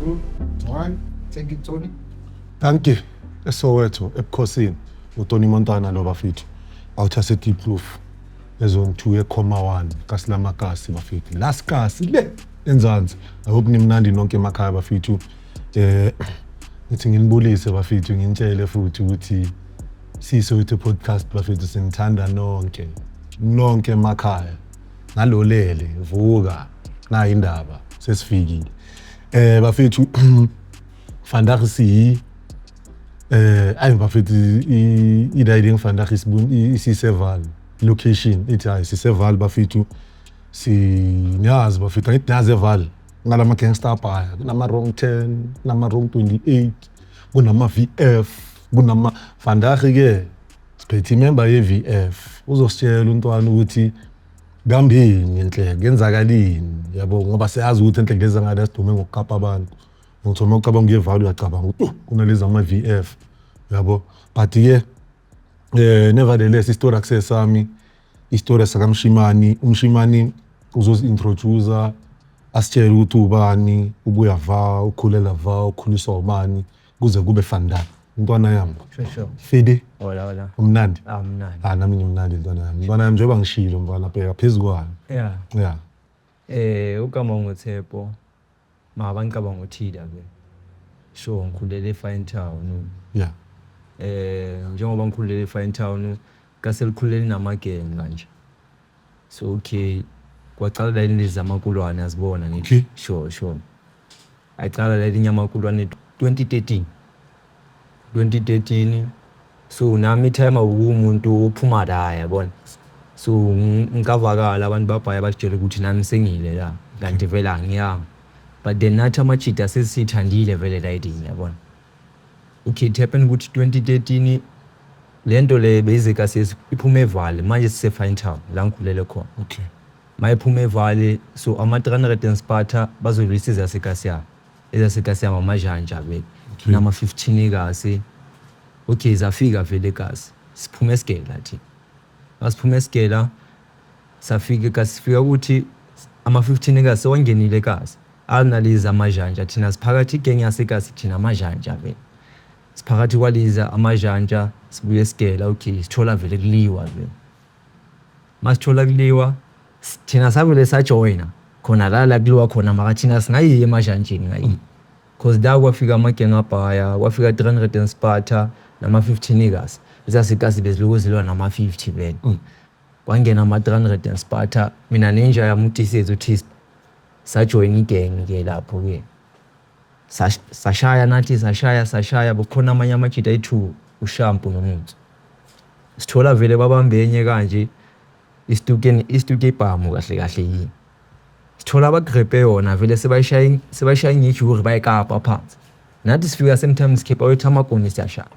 2, 1. Thank you, Tony. Thank you. ESoweto ebukhosini uTony Montana lo bafethu. Awuthase Diepkloof. Ezone 2 ekhoma 1 kasilamakasi bafethu. Lasikasi le enzansi. I hope nimnandi nonke emakhaya bafethu. Ngithi nginibulise bafethu, nginitshele futhi ukuthi siyiSoweto podcast bafethu, sinithanda nonke. Nonke emakhaya. Nalolele vuka na indaba sesifikile. Bafethu, vandag siyi ayi bafethu, i-riding vandag isiseVaal location, ithi hayi, siseVaal bafethu. Siniyazi bafethu, angithi niyazi eVaal ngalama gangster abhaya, kunama wrong 10, kunama wrong 28, kunama VF, kunama. Vandag ke siphethe imember ye-VF, uzositshela untwana ukuthi kambini enhle kuyenzakalini, yabo, ngoba siyazi ukuthi enhle ngeza ngale sidume ngokukapa abantu. Ngithoma ucabanga uyeVaal, uyacabanga ukuthi kunalezi ama-VF, yabo. But-ke nevertheless, isitori akusesami, isitori sakamshimani. Umshimani uzozi-introduce, asitshele ukuthi ubani, ubuya va, ukhulela va, ukhuliswa ubani, kuze kube vandag. Ntwana yami. Sure. Fede. Hola, hola. Umnandi? Ah, mnandi. Ah, nami ngimnandi, ntwana yami. Ntwana yami, njengoba ngishilo, mfana, bheka phezu kwayo. Yeah. Ugama nguThepo. Ma bangicabanga uThida ke. Sure, ngikhulele eFine Town. Njengoba ngikhulele eFine Town, kaselikhulele namagenge kanje. So okay, kwacala la lezi zamakulwane azibona ngithi. Sure. Ayicala la linyamakulwane 2013. 2013, so nami time awumuntu ophuma la, yabona. So ngikavakala abantu babhaya bakutshela ukuthi nami sengile la, kanti vele angiyanga. But then nathi amajita sesithandile vele riding, yabona. Okay, it happened ukuthi 2013 lento le basic iphume eVaal, manje sise-Fine Town la ngikhulele khona. Mayiphuma eVaal, so ama-300 and Sparta bazolwisa ezasekasiyama, ezasekasiyama amajanja vele nama-15 ekasi. Okay, zafika vele ekasi, siphume esigela thina, masiphuma esigela safika ekasi, sifika ukuthi ama-15 ekasi sewangenile ekasi, analezi amajanja. Thina siphakathi igenge yasekasi, thina amajanja vele siphakathi kwalezi amajanja, sibuye esigela. Okay, sithola vele kuliwa vele, masithola kuliwa, thina savele sajoyina khona la la kuliwa khona, maka thina singayiyi emajanjeni ngayiyi, cause la kwafika amagenge abhaya, kwafika 300 and Sparta nama-15 ikasi, ezasekasi beziloku zilwa nama-50 vele. Kwangena ama-300 and Sparta, mina nenja yami uTisethu uTisp sajoyina igenge-ke lapho-ke. Sashaya nathi, sashaya, sashaya. Bukhona amanye amajita ayi-two, ushampu nomuthi. Sithola vele babambe enye kanje isituke, isituke ibhamu kahle kahle yini. Sithola abagrebhe yona vele, sebayishaya, sebayishaya ngejuri, bayikapa phansi. Nathi sifika same time, sikhipha wethu amagoni, siyashaya,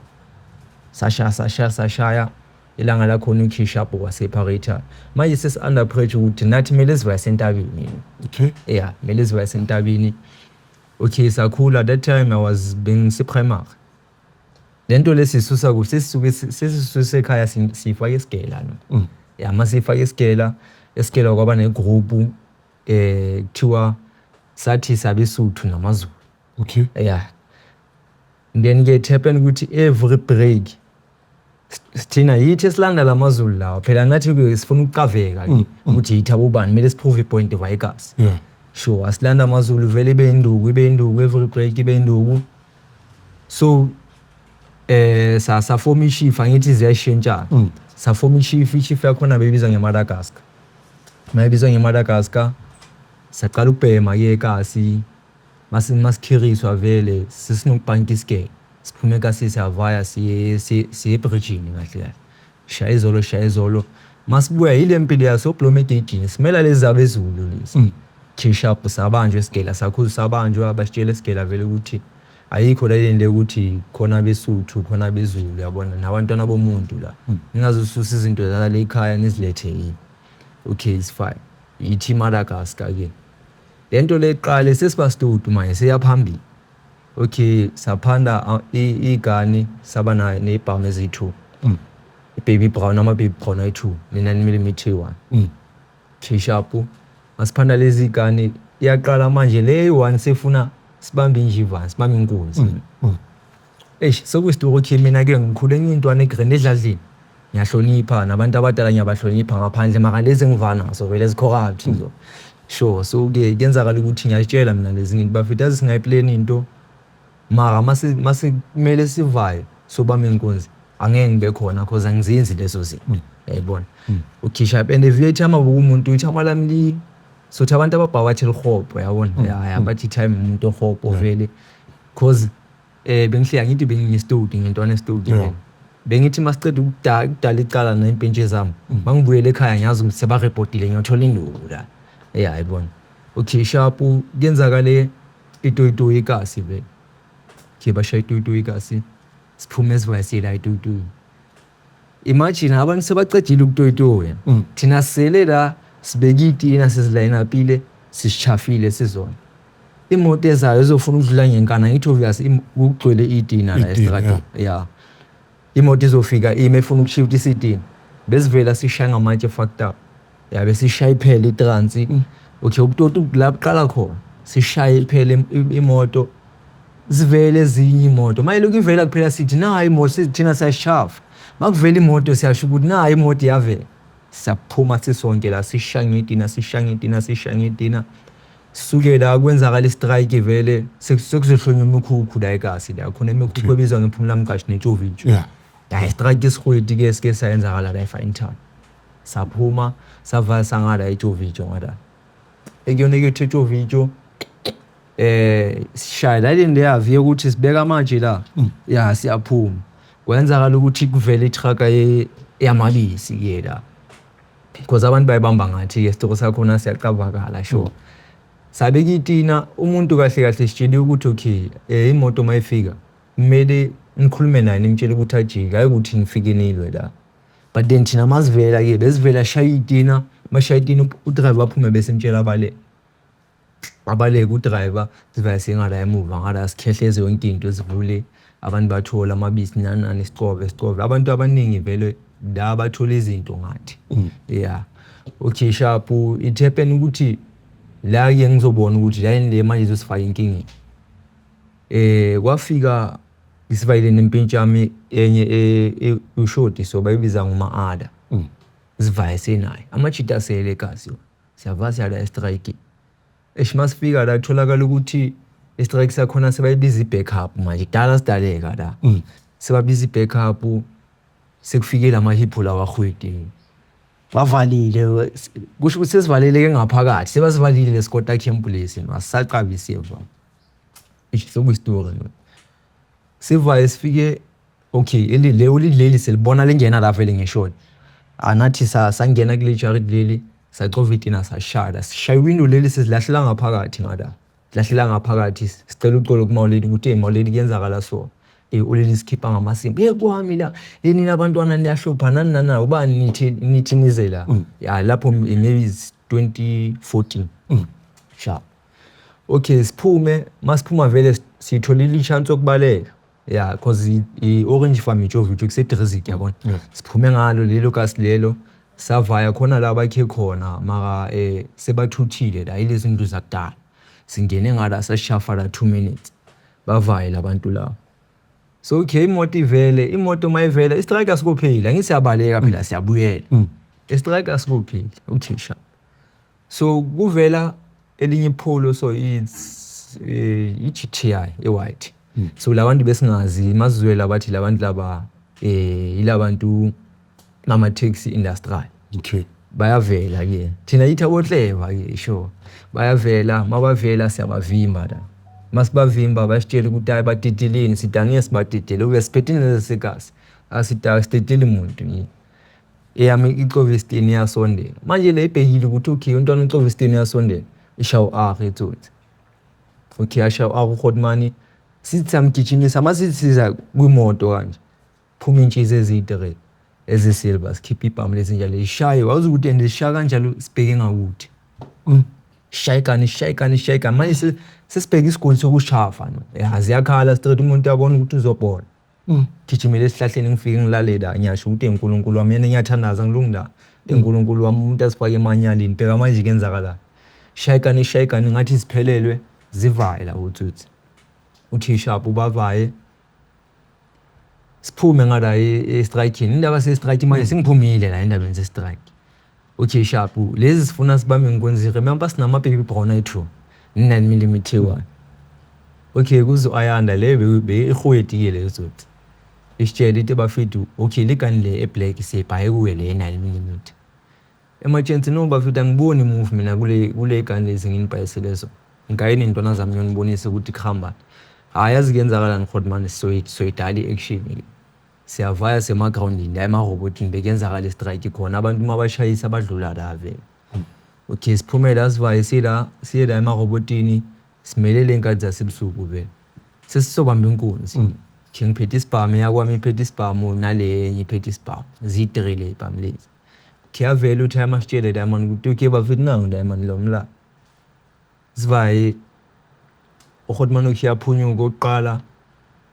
sashaya, sashaya, sashaya. Ilanga lakhona ukhishapo kwaseparate. Manje sesi-under pressure ukuthi nathi kumele sivaye sentabeni. Yeah, kumele sivaye sentabeni. Okay, sakhula. That time I was bengise-primary. Lento lesisusa ku sesisuke sesisusa ekhaya, siyifaka esigela no. Ya, masiyifaka esigela, esigela kwaba negroup kuthiwa sathi sabesuthu namaZulu. Yeah, then ke it happened ukuthi every break thina yithi esilanda lamaZulu lawa phela, nathi ke sifuna ukucaveka ke ukuthi yithi abobani, kumele siprove ipoint vayikasi. Sure, asilanda amaZulu vele, ibe induku, ibe induku every break, ibe induku. So safoma ishifa, angithi ziyashintshana. Safoma ishifa, ishifa yakhona beyibiza ngeMadagascar, mayibizwa ngeMadagascar. Saqala ukubhema ke kasi, masikhiriswa vele sesinokubhanka isigele, siphume ekasi, siyavaya, siye ebridgini kahle kahle. Shaya izolo, shaya izolo, masibuya yile mpilo yasobloma egeyidini, simela lezi zabezulu lezi. Sharp, sabanjwa esigela, sakhuza, sabanjwa, basitshela esigela vele ukuthi ayikho le le ukuthi khona besuthu, khona bezulu, yabona, nabantwana bomuntu la, ningazosusa izinto zalale ekhaya nizilethe yini. Okay, it's fine. Yithi Madagascar ke lento leqale, sesibastudu manje, seyaphambili. Okay, saphanda igani, saba nayo nezibhamu eziyi-2, i-baby brown, ama-baby brown ayi-2 ne-9 mm eyi-1. Okay, sharp, masiphanda lezi gani, iyaqala manje le one sefuna Sibambe injivane, sibambe inkunzi. Eish, sokuyisitori okay mina-ke ngikhule ngiyintwana egrand edladleni. Ngiyahlonipha nabantu abadala ngiyabahlonipha ngaphandle mara lezi engivana nazo vele zi-corrupt zo. Sure, so-ke kuyenzakala ukuthi ngiyazitshela mina lezi ngithi bafethu yazi singayiplani into mara mase kumele sivaye sobamba inkunzi angeke ngibe khona cause angizenzi lezo zinto. Yayibona. Ukhisha and vele ithama umuntu ithama lami li sothi abantu ababhawathi lihobho yabona. Ya bathi time umuntu ohobho vele cause bengihleka ngithi benginesitodi ngintwana esitodi. Bengithi masiceda ukudala icala ney'mpintshi zami mangibuyele ekhaya ngiyazi ukuthi sebarepotile ngiyothola induku la. Ya yayibona. Okay sharp kuyenzakale itoyitoyi ikasi vele. Okay bashaya itoyitoyi ikasi siphume sivayisile la itoyitoyi. Imagine abantu sebacedile ukutoyitoya. Thina sisele la sibeke itina sizilayinapile sisishafile sizona. Imoto ezayo izofuna ukudlula ngenkani angithi obvious kugcwele itina la estradini. Yeah. Imoto izofika ime efuna ukushift isitina. Besivela sishaya ngamatshe fucked up. Ya besishaya iphele itransi. Okay ubutoti la buqala khona. Sishaye iphele imoto. Zivele ezinye imoto. Manje lokhu ivela kuphela sithi nayi imoto thina siyashafa. Makuvela imoto siyasho ukuthi nayi imoto iyavela. Siyaphuma sisonke la sishaya ngetina sishaya ngetina sishaya ngetina. Sisuke la kwenzakala istrike vele sekuzohlonywa imikhukhu la ekasi la khona imikhukhu ebizwa ngephumula mqashi netshovitsho. Ya istrike isikhweti ke sike sayenzakala la eFinetown. Saphuma savala sangala etshovitsho ngala. Ekuyona ke etshovitsho sishaya la leya viye ukuthi sibeka amatshe la. Ya siyaphuma. Kwenzakala ukuthi kuvele itruck yamabisi ke la. Because abantu bayibamba ngathi ke isitoko sakhona siyacabakala sure. Sabeka itina umuntu kahle kahle sitsheliwe ukuthi okay imoto mayifika kumele nikhulume naye nimtshele ukuthi ajike hayi ukuthi nifike nilwe la. But then thina masivela ke besivela shaya itina mashaya itina udriver aphume bese mtshela abaleke. Abaleke udriver sivaya singala emuva ngala sikhehleze yonke into sivule abantu bathola amabisi nani nani sicove sicove abantu abaningi vele la bathola izinto ngathi. Yeah. Okay sharp it happen ukuthi la ke ngizobona ukuthi la le manje izosifaka inkingeni. Kwafika isivayile nempintshi yami enye ushoti so bayibiza ngoma-ada. Sivaye senayo. Amajita asele ekasi. Siyava siya la estrike. Eish masifika la kutholakala ukuthi istrike sakhona sebayibiza i-backup manje kudala sidaleka la. Sebabiza i-backup sekufike lamahipho lawa ahweti. Bavalile kusho ukuthi sesivaleleke ngaphakathi sebasivalile lesikota camp lesi asisaqabi siva. Eish sokuyisitori. Sivaye sifike okay leli selibona lingena la vele ngeshoni. Anathi sangena kule jarid leli sacova itina sashaya sishaya iwindow leli sizilahlela ngaphakathi ngala. Silahlela ngaphakathi sicela uxolo kumawuleli ukuthi hey mawuleli kuyenzakala so. Uleli sikhipha ngamasimba. Hey kwami la nina abantwana niyahlupha nani nani ubani nithi nize la. Ya lapho maybe it's 2014. Sharp. Okay siphume masiphuma vele sitholile i-chance yokubaleka. Yeah cause i-Orange Farm itshovithi kuseDrieziek yabona. Siphume ngalo lelo kasi lelo savaya khona la bakhe khona mara sebathuthile la ilezi ndlu zakudala. Singene ngala sashafa la 2 minutes. Bavaye labantu laba. So okay imoto ivele imoto mayivela istrike asikupheli angithi siyabaleka phela siyabuyela. Istrike asikupheli okay sharp. So kuvela elinye ipholo so it's i-GTI e-white. So labantu besingazi mazwela bathi labantu laba yilabantu nama taxi industry. Okay. Bayavela ke. Thina yithi abohleva ke sure. Bayavela mabavela siyabavimba la. Masibavimba basitshela ukuthi hayi badideleni sithi angeke sibadidele ube siphethe nesekasi. Asithi asidideli muntu yini. Eyami icovestini iyasondela. Manje le ibhekile ukuthi okay umntwana ucovestini iyasondela. Ishawu R etsotsi. Okay ashawu R uHotman sithi samgijimisa masithi siza kwimoto kanje. Phuma intshizi eziyi-3 ezisilver sikhipha ibhamu lezinjalo ishaye wazi ukuthi and ishaya kanjalo sibheke ngakuthi. Shayikani shayikani shayikani manje sesibheke isiguli sokushafa no. Ya ziyakhala straight umuntu uyabona ukuthi uzobona. Gijimele esihlahleni ngifike ngilale la ngiyasho ukuthi enkulunkulu wami yena ngiyathandaza ngilungi la. Enkulunkulu wami umuntu asifake emanyaleni bheka manje kuyenzakala. Shayikani shayikani ngathi siphelelwe. Zivaye la utsotsi. Uthi sharp ubavaye. Siphume ngala e-strikini. Indaba se-strike manje sengiphumile la endabeni ze-strike. Okay sharp, lezi sifuna sibambe ngenkunzi, remember sinama baby brown ayi-2, 9 mm one. Okay kuze Ayanda le beyihweti-ke leyo tsotsi. Isitshele ithi bafethu okay le gani le e-black siyibhaye kuye le 9 mm. Emergency no bafethu angiboni move mina kule gani lezi nginibhayisele zona. Ngikaye ney'ntwana zami ngiyonibonisa ukuthi kuhambani. Hhayi yazi kuyenzakalani Grootman, soyidala i-action. Siyavaya semagrawundini la emarobotini bekuyenzakala i-strike khona abantu uma bashayisa badlula la vele. Okay siphume la sivaye sila siye la emarobotini simele le nkathi zasebusuku vele. Sesisobamba inkunzi. Khe ngiphethe isibhamu eyakwami iphethe isibhamu nale enye iphethe isibhamu. Ziyi-three le y'bhamu lezi. Khe avele u-timer asitshele la mani ukuthi okay bafethu nangu la mani lo mla. Sivaye uGrootman ukhe yaphunyuka okokuqala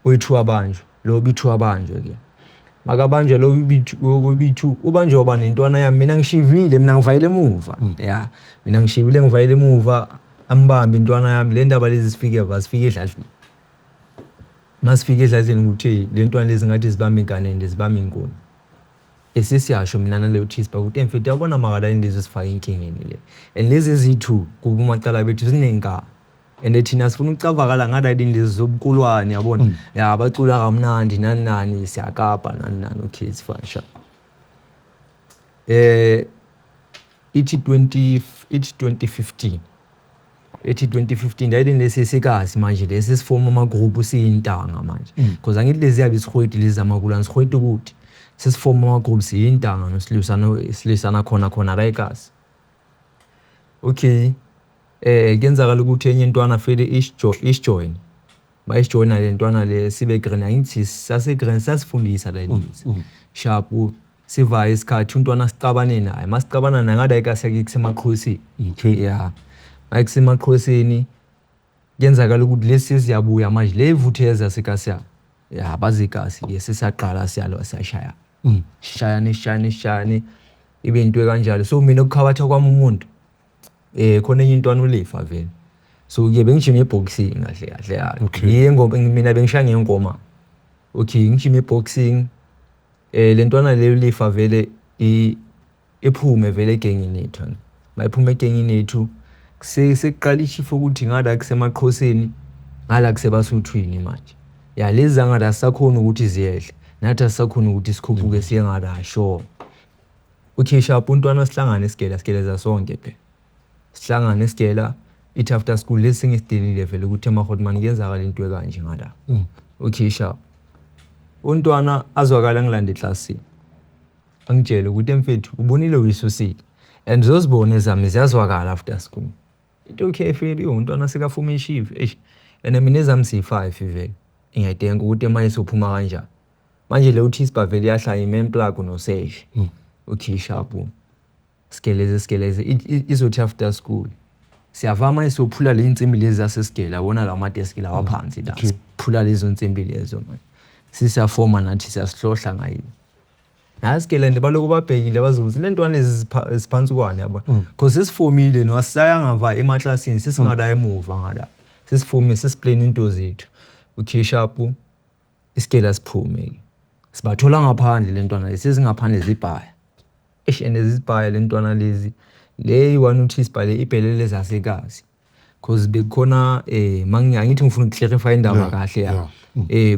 wethu wabanjwa lo bithu wabanjwa ke. Makabanjwa lo bithu ubanjwa waba nentwana yami mina ngishivile mina ngivayele emuva. Ya mina ngishivile ngivayele emuva ambambe intwana yami le ndaba lezi sifike vasifike edladleni. Masifike edladleni ukuthi le ntwana lezi ngathi zibamba ingane and zibamba inkuni. Esesiyasho mina naleyo thispa ukuthi mfethu yabona makalani lezi sifake enkingeni le. And lezi eziyi-two kuba umacala bethu zinenkani. And thina sifuna ukucavakala ngalayini lezi zobukulwane yabona. Ya bacula kamnandi nani nani siyakapa nani nani okay it's fine sure. Ithi 20 ithi 2015. Ethi 2015 dayini lesi sikazi manje lesi sifoma ama group siyintanga manje. Because angithi lezi yabe isihweti lezi zamakulwane sihweti ukuthi sesifoma ama group siyintanga nosilisana silisana khona khona la ekasi. Okay. Kuyenzakala ukuthi enye intwana fele isjoin. Bayisijoyina le ntwana le sibe green angithi sase green sasifundisa la lezi. Sharp sivaye isikhathi untwana sicabane naye. Masicabana naye ngada ekasi yake kusemaqhosini. Okay. Yeah. Makusemaqhosini kuyenzakala ukuthi lesi siyabuya manje le ivuthe yasekasi yabo. Ya bazikasi ke sesiyaqala siyalwa siyashaya. Shayane shayane shayane ibe into kanjalo. So mina ukukhabatha kwami umuntu khona enye intwana ulifa vele. So ke bengijime eboxing kahle kahle ya. Okay. Yengoma mina bengishaya ngengoma. Okay ngijime eboxing le ntwana leyo lifa vele iphume vele egengini yethu. Mayiphuma egengini yethu sekuqala ishifa ukuthi ngala kusemaqhosini ngala kusebasuthwini manje. Ya lezi zangala sisakhona ukuthi ziyehle. Nathi asisakhona ukuthi sikhuphuke siye ngala sure. Okay sharp untwana sihlangane sigela sigeleza sonke phela. Sihlangane sigela ithi after school lesi sengisidelile vele ukuthi emaGrootman kuyenzakala into ekanje ngala. Okay sharp. Untwana azwakala ngilanda eklasini. Angitshele ukuthi mfethu ubonile uyisusile. And zozibona ezami ziyazwakala after school. Into okay feel untwana sekafuma ishift. Eish. And mina ezami siyi-5 vele. Ngiyadinga ukuthi manje sophuma kanjani. Manje le uthispa vele iyahlala i-main plug nosesh. Okay sharp. Sigeleze sigeleze izothi after school. Siyavama isophula le insimbi lezi zasesigela yabona la madeski lawa phansi la. Siphula lezo nsimbi lezo manje. Sisiyafoma nathi siyasihlohla ngayo. Nasigele nje baloko babhekile bazokuthi le ntwana lezi ziphansi kwani yabona. Because sesifomile no asisayangava emaklasini sesingala emuva ngala. Sesifomile sesiplan into zethu. Okay sharp isigela siphume ke. Sibathola ngaphandle le ntwana lezi sezingaphandle zibhaya. Eish and zibhaya le ntwana lezi. Le one uthi sibhale ibhelele zasekazi. Cause bekukhona mangithi ngifuna ukuclarify indaba kahle ya.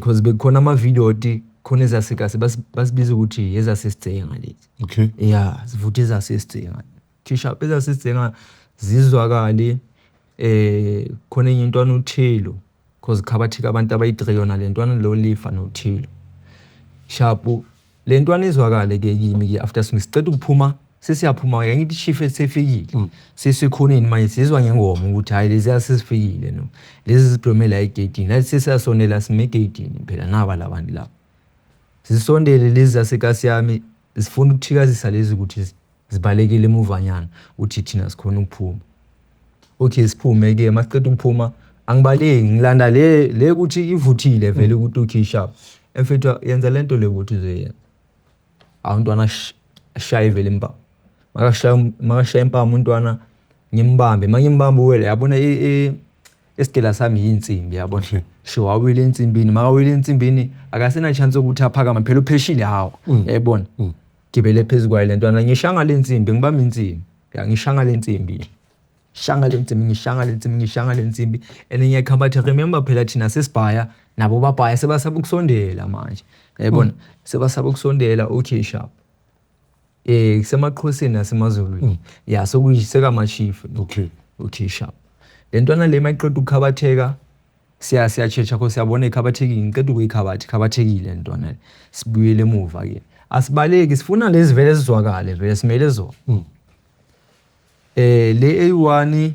Cause bekukhona ama video oti khona ezasekasi basibiza ukuthi ezasesitsenga lezi. Okay. Yeah, sivuthe ezasesitsenga. Thisha ezasesitsenga zizwakale khona enye intwana uThilo cause khabathika abantu abayi-3 yona le ntwana lo lifa noThilo. Sharp le ntwana izwakale ke kimi ke after sicela ukuphuma sesiyaphuma ke ngithi shift sefikile. Sesikhoneni manje sizwa ngengoma ukuthi hayi lezi sesifikile no. Lezi ziblome la egate nathi sesiyasonela sime egate phela naba labantu laba. Sisondele lezi zasekasi yami zifuna ukuthikazisa lezi ukuthi zibalekile emuvanyana uthi thina sikhona ukuphuma. Okay siphume ke masiqeda ukuphuma angibaleki ngilanda le ukuthi ivuthile vele ukuthi okay sharp. Mfethu yenza lento le ukuthi uzoyenza. Awuntwana ashaye vele impama. Makashaya impama untwana ngimbambe mangimbamba uwele yabona Esigela sami yinsimbi yabona. So wawile ensimbini, makawile ensimbini akasena chance yokuthi aphakame phela upheshile hawo. Yayibona. Gibele phezu kwayo le ntwana ngishanga le nsimbi ngibamba insimbi. Ya ngishanga le nsimbi. Shanga le nsimbi ngishanga le nsimbi ngishanga le nsimbi and ngiyakhabatha remember phela thina sesibhaya nabo babhaya sebasaba ukusondela manje. Yayibona. Sebasaba ukusondela okay sharp. Kusemaqhoseni nasemazulwini. Ya sokuyiseka-mashifu. Okay. Okay sharp. Le ntwana le mayiqeda ukukhabatheka siya siyatshetsha kho siyabona ikhabathekile ngiqeda ukuyikhabatha ikhabathekile le ntwana le. Sibuyele emuva ke. Asibaleki sifuna lezi vele sizwakale vele simele zona. Le A1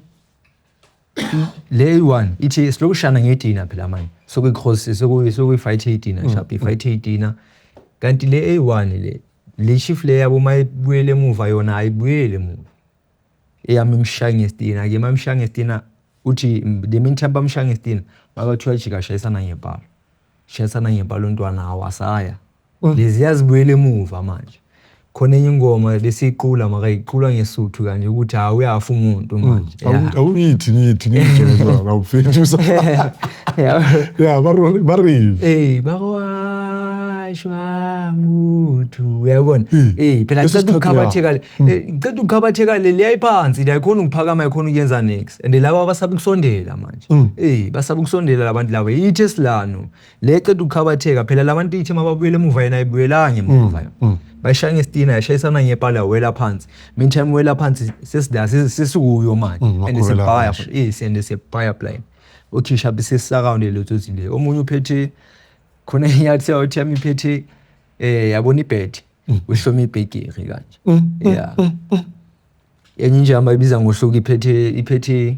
le A1 ithi silokushana ngedina phela manje. Sokuyi-cross sokuyi-fight edina sharp i-fight edina. Kanti le A1 le le shift le yabo mayibuyele emuva yona ayibuyele emuva. Eyami imshaya ngesitina ke mamshaya ngesitina uthi the meantime bamshaya ngesitina makathiwa jika shayisana ngepalo. Shayisana ngepalo ntwana awasaya. Lezi yazibuyela emuva manje. Khona enye ingoma besiyiqula makayiqulwa ngesuthu kanje ukuthi hawu uyafa umuntu manje. Awuyithi ngithi ngitshele zona awufethu. Yeah, ba re. Eh bakwashwa muthu uyabona eh phela Leso ceda sikhathi, ukukhabatheka le ceda ukukhabatheka le liyayiphansi ayikhona ukuphakama ayikhona ukuyenza next and laba basaba ukusondela manje eh basaba ukusondela labantu laba yithi esilano le ceda ukukhabatheka phela labantu ithi mababuyele emuva yena ayibuyelanga emuva yona bayishaya ngesitina yashayisana ngepala wela phansi meantime wela phansi sesida sesikuyo manje and wakhwela sibhaya manje. eh and sibhaya blind othisha besesakawunde lo tsotsi le omunye uphethe khona iyathi awuthi yami iphethe yabona ibed uhloma ibhegiri kanje yeah enye nje abayibiza ngohluka iphethe iphethe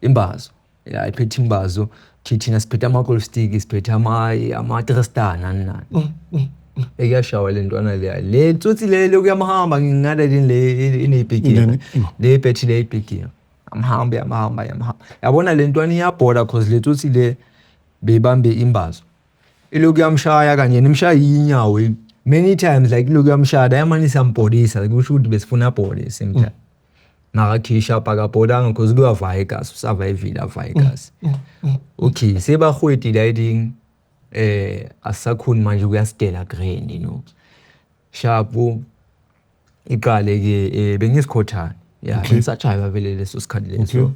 imbazo ya iphethe imbazo thina siphethe ama golf stick siphethe ama ama three-star nani nani ekuyashawa le ntwana leya le tsotsi le lokuyamhamba ngingale le inebhegiri le ibhethi le ibhegiri amhambe amhamba amhamba yabona le ntwana iyabhoda cause le tsotsi le beyibambe imbazo ilokhu yamshaya kanye nimshaya inyawo many times like ilokhu yamshaya dayamane siyambhodisa kusho ukuthi besifuna abhode same time makakhisha akabhodanga cause kuyavaya igazi usavayivile avaya igazi okay sebahwedi lighting asakhuni manje kuyasidela grand you know sharp iqale ke bengisikhothana ya ngisajaiva vele leso sikhathi leso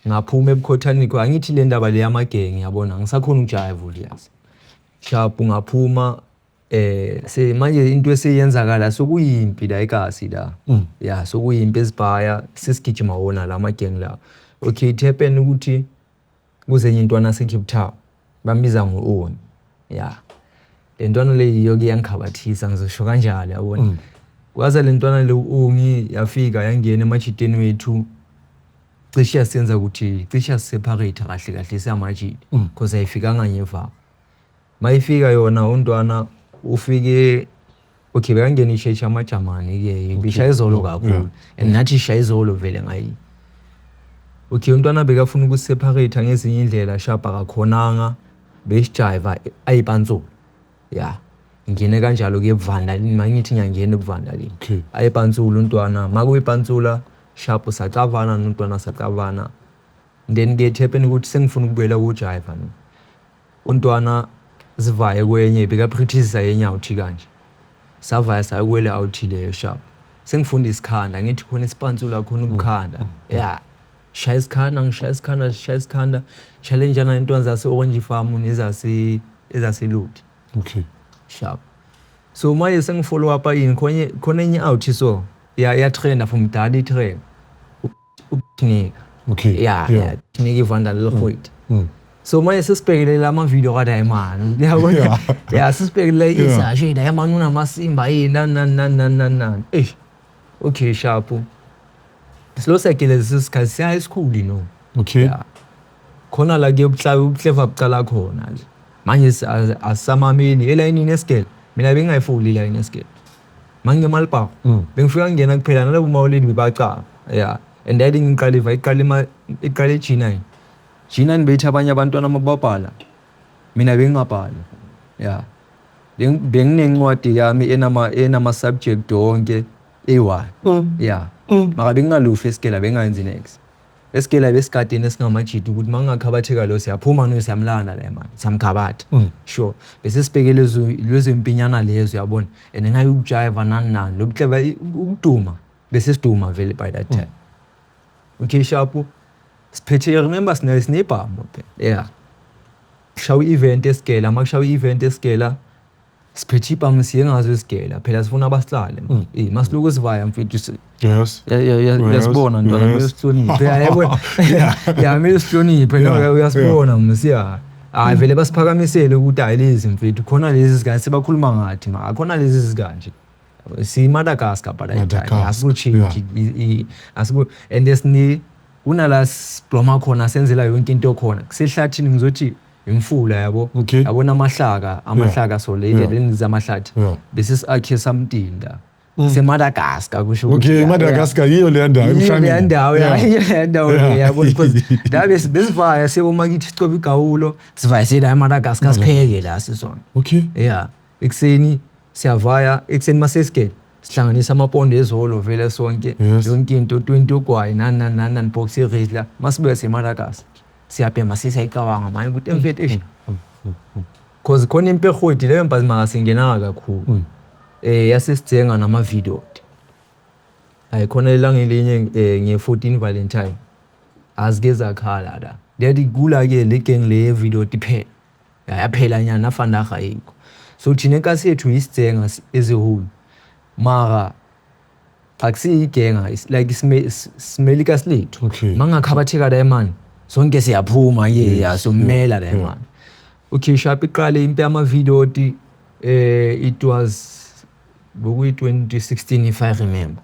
ngaphuma ebukhothaneni kwa angithi le ndaba le yamagenge yabona ngisakhona ukujiva uliyazi sharp ngaphuma se manje into eseyenzakala sokuyimpi la ekasi la ya sokuyimpi esibhaya sesigijima wona la magenge la okay it happened ukuthi kuzenye intwana se Cape Town bambiza ngo-Oni ya le ntwana le yiyo ke yangikhabathisa ngizosho kanjalo yabona kwaza le ntwana le u-Ongi yafika yangena emajiteni wethu cishe yasenza ukuthi cishe yasiseparate kahle kahle siyamajita because ayifikanga ngevaka mayifika yona untwana ufike okay bekangena isheshe amajamani ke ibishaya izolo kakhulu and nathi ishaya izolo vele ngayi okay untwana bekafuna ukuseparate ngezinye indlela sharp akakhonanga besijiva ayipantsula ya ngene kanjalo ke ebuvandalini mangithi ngiyangena ebuvandalini Okay. ayipantsula untwana makuyipantsula sharp sacavana nontwana sacavana then ke it happened ukuthi sengifuna ukubuyela kujiva no untwana sivaye kwenye bekapractice yenye out kanje savaya sakwele out leyo sharp sengifunda isikhanda ngithi khona isipantsula khona ubukhanda ya shaya isikhanda ngishaya isikhanda shaya isikhanda challenge na intwana zase Orange Farm nezase ezaseLuthi Okay. sharp so manje sengifollow up yini khonye khona enye out so ya ya trend from dali trend unika Okay. ya ya nika ivanda lelhoit Mm. so manje sesibhekelele ama-video kaDiamond yabona Yeah. ya sesibhekelele Yeah. isashe Diamond unamasimba yini nani nani nani nani nani nani eish okay sharp silo sakile lesikhathi siya esikhulu no Okay. ya khona la ke ubuhleva bucala khona nje manje asamameli elayinini esigele mina bengingayifuli ilayini esigele mangingemalibhaku bengifika ngingena kuphela nalabo mawoledi bebacaba ya and I think ngiqale iva iqale iqale G9 G9 bethi abanye abantwana mababhala mina bengingabhali ya benginencwadi yami enama enama subject wonke A1 ya maka bengingalufi esigela bengayenzi next Esigela besigadeni esingamajidi ukuthi mangakhabatheka lo siyaphuma no siyamlanda le man, siyamkhabatha. Sure. Bese sibheke lezo lezo mpinyana lezo, yabona. And ngaye ukujiva nani nani lobuhleba ukuduma, bese siduma vele by that time. Okay, sharp. Siphethe, remember, sinebhamu phela. Yeah. Kushawa i-event esigela, makushawa i-event esigela siphethe ibhamu, siye ngazo esigela phela, sifuna abasihlale. Eh, masiloku sivaya, mfethu, uyasibona ntwana, kumele sihloniphe, yabona, ya, kumele sihloniphe. Uyasibona msiya, hayi vele basiphakamisele ukuthi hayi lezi, mfethu, khona lezi zikanje sebakhuluma ngathi ma khona lezi zikanje si-Madagascar by that time. Madagascar, Asikuchinji, asiku and esini kunala sibloma khona, senzela yonke into khona kusehlathini, ngizothi imfula, yabo. Yabona amahlaka, amahlaka, so le endleleni zamahlathi bese si-akhe something la se-Madagascar, kusho ukuthi Madagascar yiyo leya ndawo. Yiyo leya emhlangeni. ndawo, yiyo leya ndawo le, yabo, because la besivaya siyoma kithi, sicobe igawulo, sivaya siye la eMadagascar, sipheke la sisona. Yeah, ekuseni siyavaya, ekuseni masesigele sihlanganisa amapondo ezolo vele sonke. Yonke into, 20 ugwayi, nani nani nani nani, box irisla, masibuya seMadagascar siyabhema, sesiyayicabanga manje ukuthi emfethu, eish, cause khona imperhodi leyo mbazi makasingenanga kakhulu, yasesithenga nama-video. Hayi, khona ilanga elinye, nge-14 Valentine, azike zakhala la, lethi kula-ke le gang le ye-video iphela, yaphela nyana nafandaga ayikho. So thina enkasi yethu yisithenga as a whole, mara akusiyigenga, it's like simele ikasi lethu. Mangakhabatheka la mani, sonke siyaphuma ke, ya, sommela la mani. Okay, sharp, iqale impi yama-video, it was bekuyi 2016 if I remember,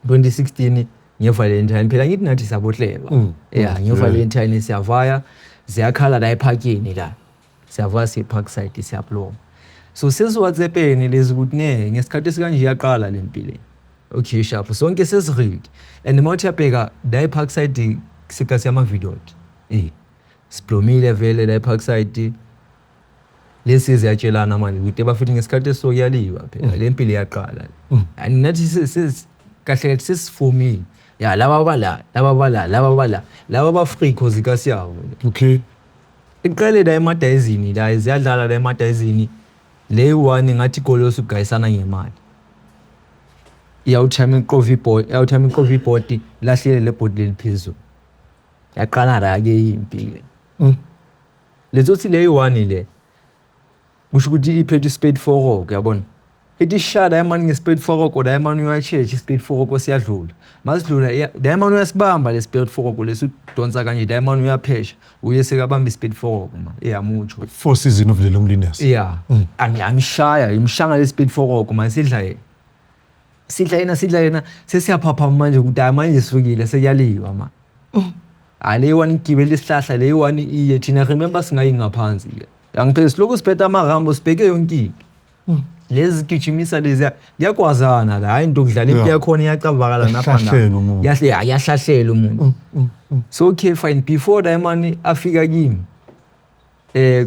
2016 nge-Valentine phela, ngithi nathi sabohleba. Yeah, nge-Valentine siyavaya, ziyakhala la ephakini la, siyavaya siye-Parkside, siyaploma, so sesiwhatsappeni lezi ukuthi ne ngesikhathi esikanje iyaqala le mpilo. Okay, sharp, sonke sesi-ready and uma uthi uyabheka la e-Parkside sikasi yama-video, siblomile vele la e-Parkside. Lesi ziyatshelana manje ukuthi bafethu ngesikhathi esokuyaliwa phela, le mpilo iyaqala and nathi kahle kahle sesifomile, ya, laba bala, laba bala, laba bala, laba ba-free cause ikasiyabo. Iqale la emadayizini la, ziyadlala la emadayizini, le one ngathi igolosi ugayisana ngemali, iyawuthama iqova ibhodi, iyawuthama iqova ibhodi, lahlele le bhodi leli phezulu, yaqala la-ke impi-ke. Lezothi le one le kusho ukuthi iphethe i-spade fork, yabona, ithi sha la mani nge-spade fork la mani, uyashesha, i-spade fork siyadlula, masidlula la mani, uyasibamba le spade fork lesudonsa kanje la mani, uyaphesha, uye sekabamba i-spade fork ma iyamutsho. Four season of the loneliness. Yeah. Angiyamshaya, imshanga le spade fork ma, sidla yena, sidla yena, sidla yena, sesiyaphaphama manje ukuthi hayi manje sifukile, sekuyaliwa ma. Hayi, le one igibele isihlahla, le one iye thina, remember, singayi ngaphansi ke, angiphela silokhu siphethe amarambo, sibheke yonke into lezi zigijimisa lezi, kuyakwazana la, hayi into okudlala impi yakhona iyacavakala napha. Yahlahlela umuntu. Yahle yahlahlela umuntu. So okay, fine, before la mani afika kimi,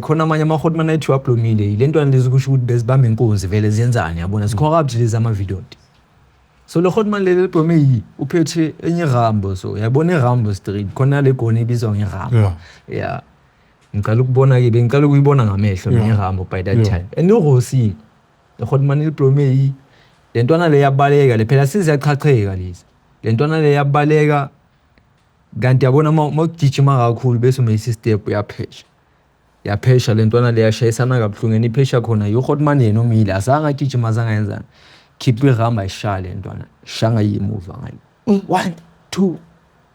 khona amanye ama-hotman athi wablomile le ntwana lezi, kusho ukuthi bezibamba inkunzi vele, ziyenzani, yabona, zi-corrupt lezi ama-video. So le hotman leli liblome yi uphethe enye irambo, so yabona irambo street khona le goni ibizwa ngerambo. Yeah, ngiqala ukubona-ke, bengiqala ukuyibona ngamehlo ngerambo by that time and urosile le hotman liblome yi le ntwana le, yabaleka le phela, siziyachacheka lezi, le ntwana le yabaleka kanti yabona uma ugijima kakhulu bese umeyisa i-step, uyaphesha, yaphesha le ntwana le, yashayisana kabuhlungu and iphesha khona yi-hotman yena omile, azange agijima, azange ayenzani, khipha iramba, ayishaya le ntwana, shanga yimuva ngayo, one two,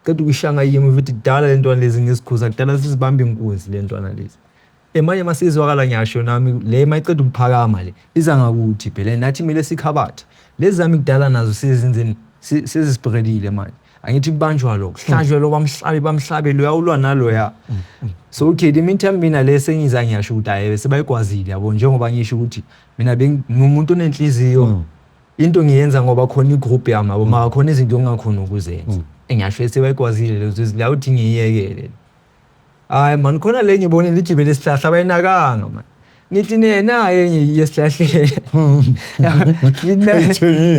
qeda ukuyishanga yimuva, ukuthi kudala le ntwana lezi ngizikhuza, kudala sizibamba inkunzi le ntwana lezi. Manje masizwakala ngiyasho nami le mayiceda ukuphakama le iza ngakuthi phela nathi kumele sikhabathe lezi zami kudala nazo sezenzeni, sezispreadile manje, angithi kubanjwa lo, kuhlanjwe lo, bamhlabe, bamhlabe loya, ulwa naloya. So okay, the meantime mina le sengiza ngiyasho ukuthi hayi sebayigwazile, yabo, njengoba ngisho ukuthi mina bengumuntu onenhliziyo, into ngiyenza ngoba khona i-group yami, yabo, mara khona izinto ongakhona ukuzenza, engiyasho sebayigwazile lezo la uthi ngiyiyekele. Hayi man, khona le ngibonile igibele isihlahla, abayinakanga man. Ngithi naye enye yesihlahleni.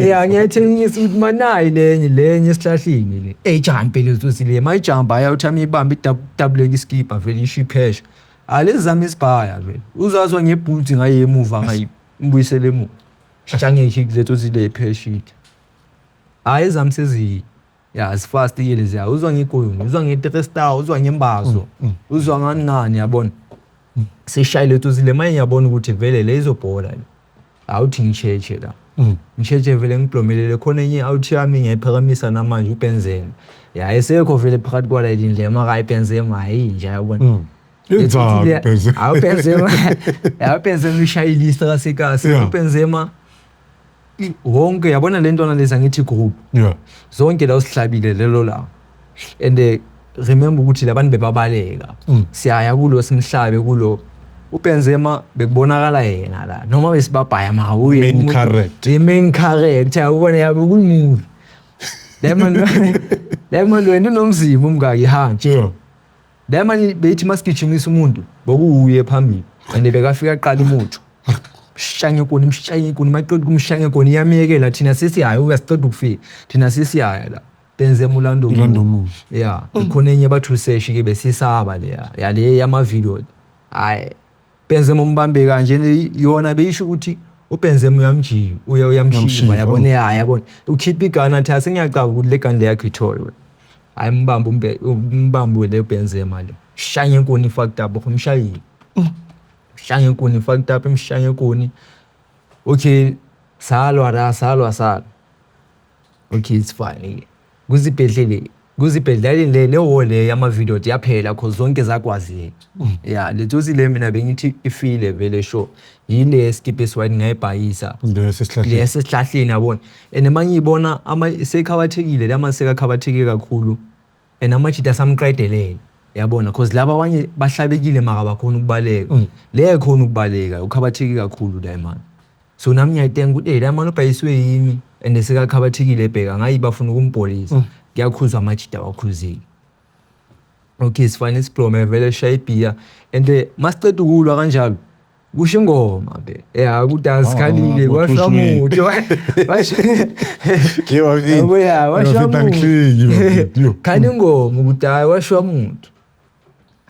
Ya, ngiyayithengisa ukuthi manayi lenye lenye esihlahleni le. Eyijampe le tsotsi le, mayijampa ayawuthi amibambe idabuleke iskibha vele isho iphesha. Alezi zami isibhaya vele. Uzazwa ngebhuthi ngaye emuva ngayimbuyisele emuva. Shange le tsotsi le ipheshile. Hhayi ezami sezi ya zifast ke leziya, uzwa ngegoli, uzwa nge-three star, uzwa ngembazo, uzwa ngani ngani yabona. Sishayile tsotsi le, manje ngiyabona ukuthi vele le izobhola le. Awuthi ngisheshe la. Ngisheshe vele ngibhlomelele khona enye out yami ngiyayiphakamisa namanje uBenzema. Ya, esekho vele phakathi kwala indlela maka iBenzema ayinja yabona. Inzalo Benzema. Hawu Benzema. Hawu Benzema ushayilista kasekasi. UBenzema wonke yabona le ntwana lezi angithi group. Zonke la usihlabile lelo la. And remember ukuthi labantu bebabaleka. Siyaya kulo simhlabe kulo. uBenzema bekubonakala yena la noma besibabhaya maka uye main character, the main character yabona yabe kuyimovie. Lemon wena unomzimba umngaki ihanje. Lemon bethi masigijimisa umuntu bokuwuye phambili and bekafika aqala imutho. Mshange koni, mshange koni, maqeda kumshange koni iyamiyekela thina sesiyaya uyasiqeda ukufika. Thina sesiyaya la. Benzema ulando Ulando. Yeah, ikhona enye bathuseshi ke besisaba leya. Ya le yama video. Hayi. Benzema umbambe kanje yona beyisho ukuthi uBenzema uyamjika, uyamshiva yabona ya yabona. Ukhipha igana athi asengiyacaba ukuthi le gana yakho ithole. Hayi umbambe umbambe le Benzema le. Shanye inkuni fucked up umshayile. Shanye inkuni fucked up imshanye inkuni. Okay, salwa la salwa salwa. Okay, it's fine. Kuzibhedlele kuzibhedlele le wall le yama video yaphela cause zonke zakwazeka. Yeah, le tsotsi le mina bengithi ifile vele sure. Yile skip esiwhite ngayibhayisa. Lesihlahleni. Lesihlahleni yabona. And mangiyibona ama sekhabathekile lama sekakhabatheke kakhulu. And amajita samqedelele. Yabona cause laba abanye bahlabekile maka bakhona ukubaleka. Le khona ukubaleka ukhabatheke kakhulu la man. So nami ngiyayitenga ukuthi hey la man ubhayiswe yimi and sekakhabathekile ebheka ngayi bafuna ukumbholisa. Kuyakhuzwa amajita awakhuzile. Okay, sifane siblome vele shaya ibhiya and masiceda ukulwa kanjalo kusho ingoma be. Yeah, ukuthi asikhalile kwasho umuntu. Yebo washo umuntu. Khani ingoma ukuthi hayi washo umuntu.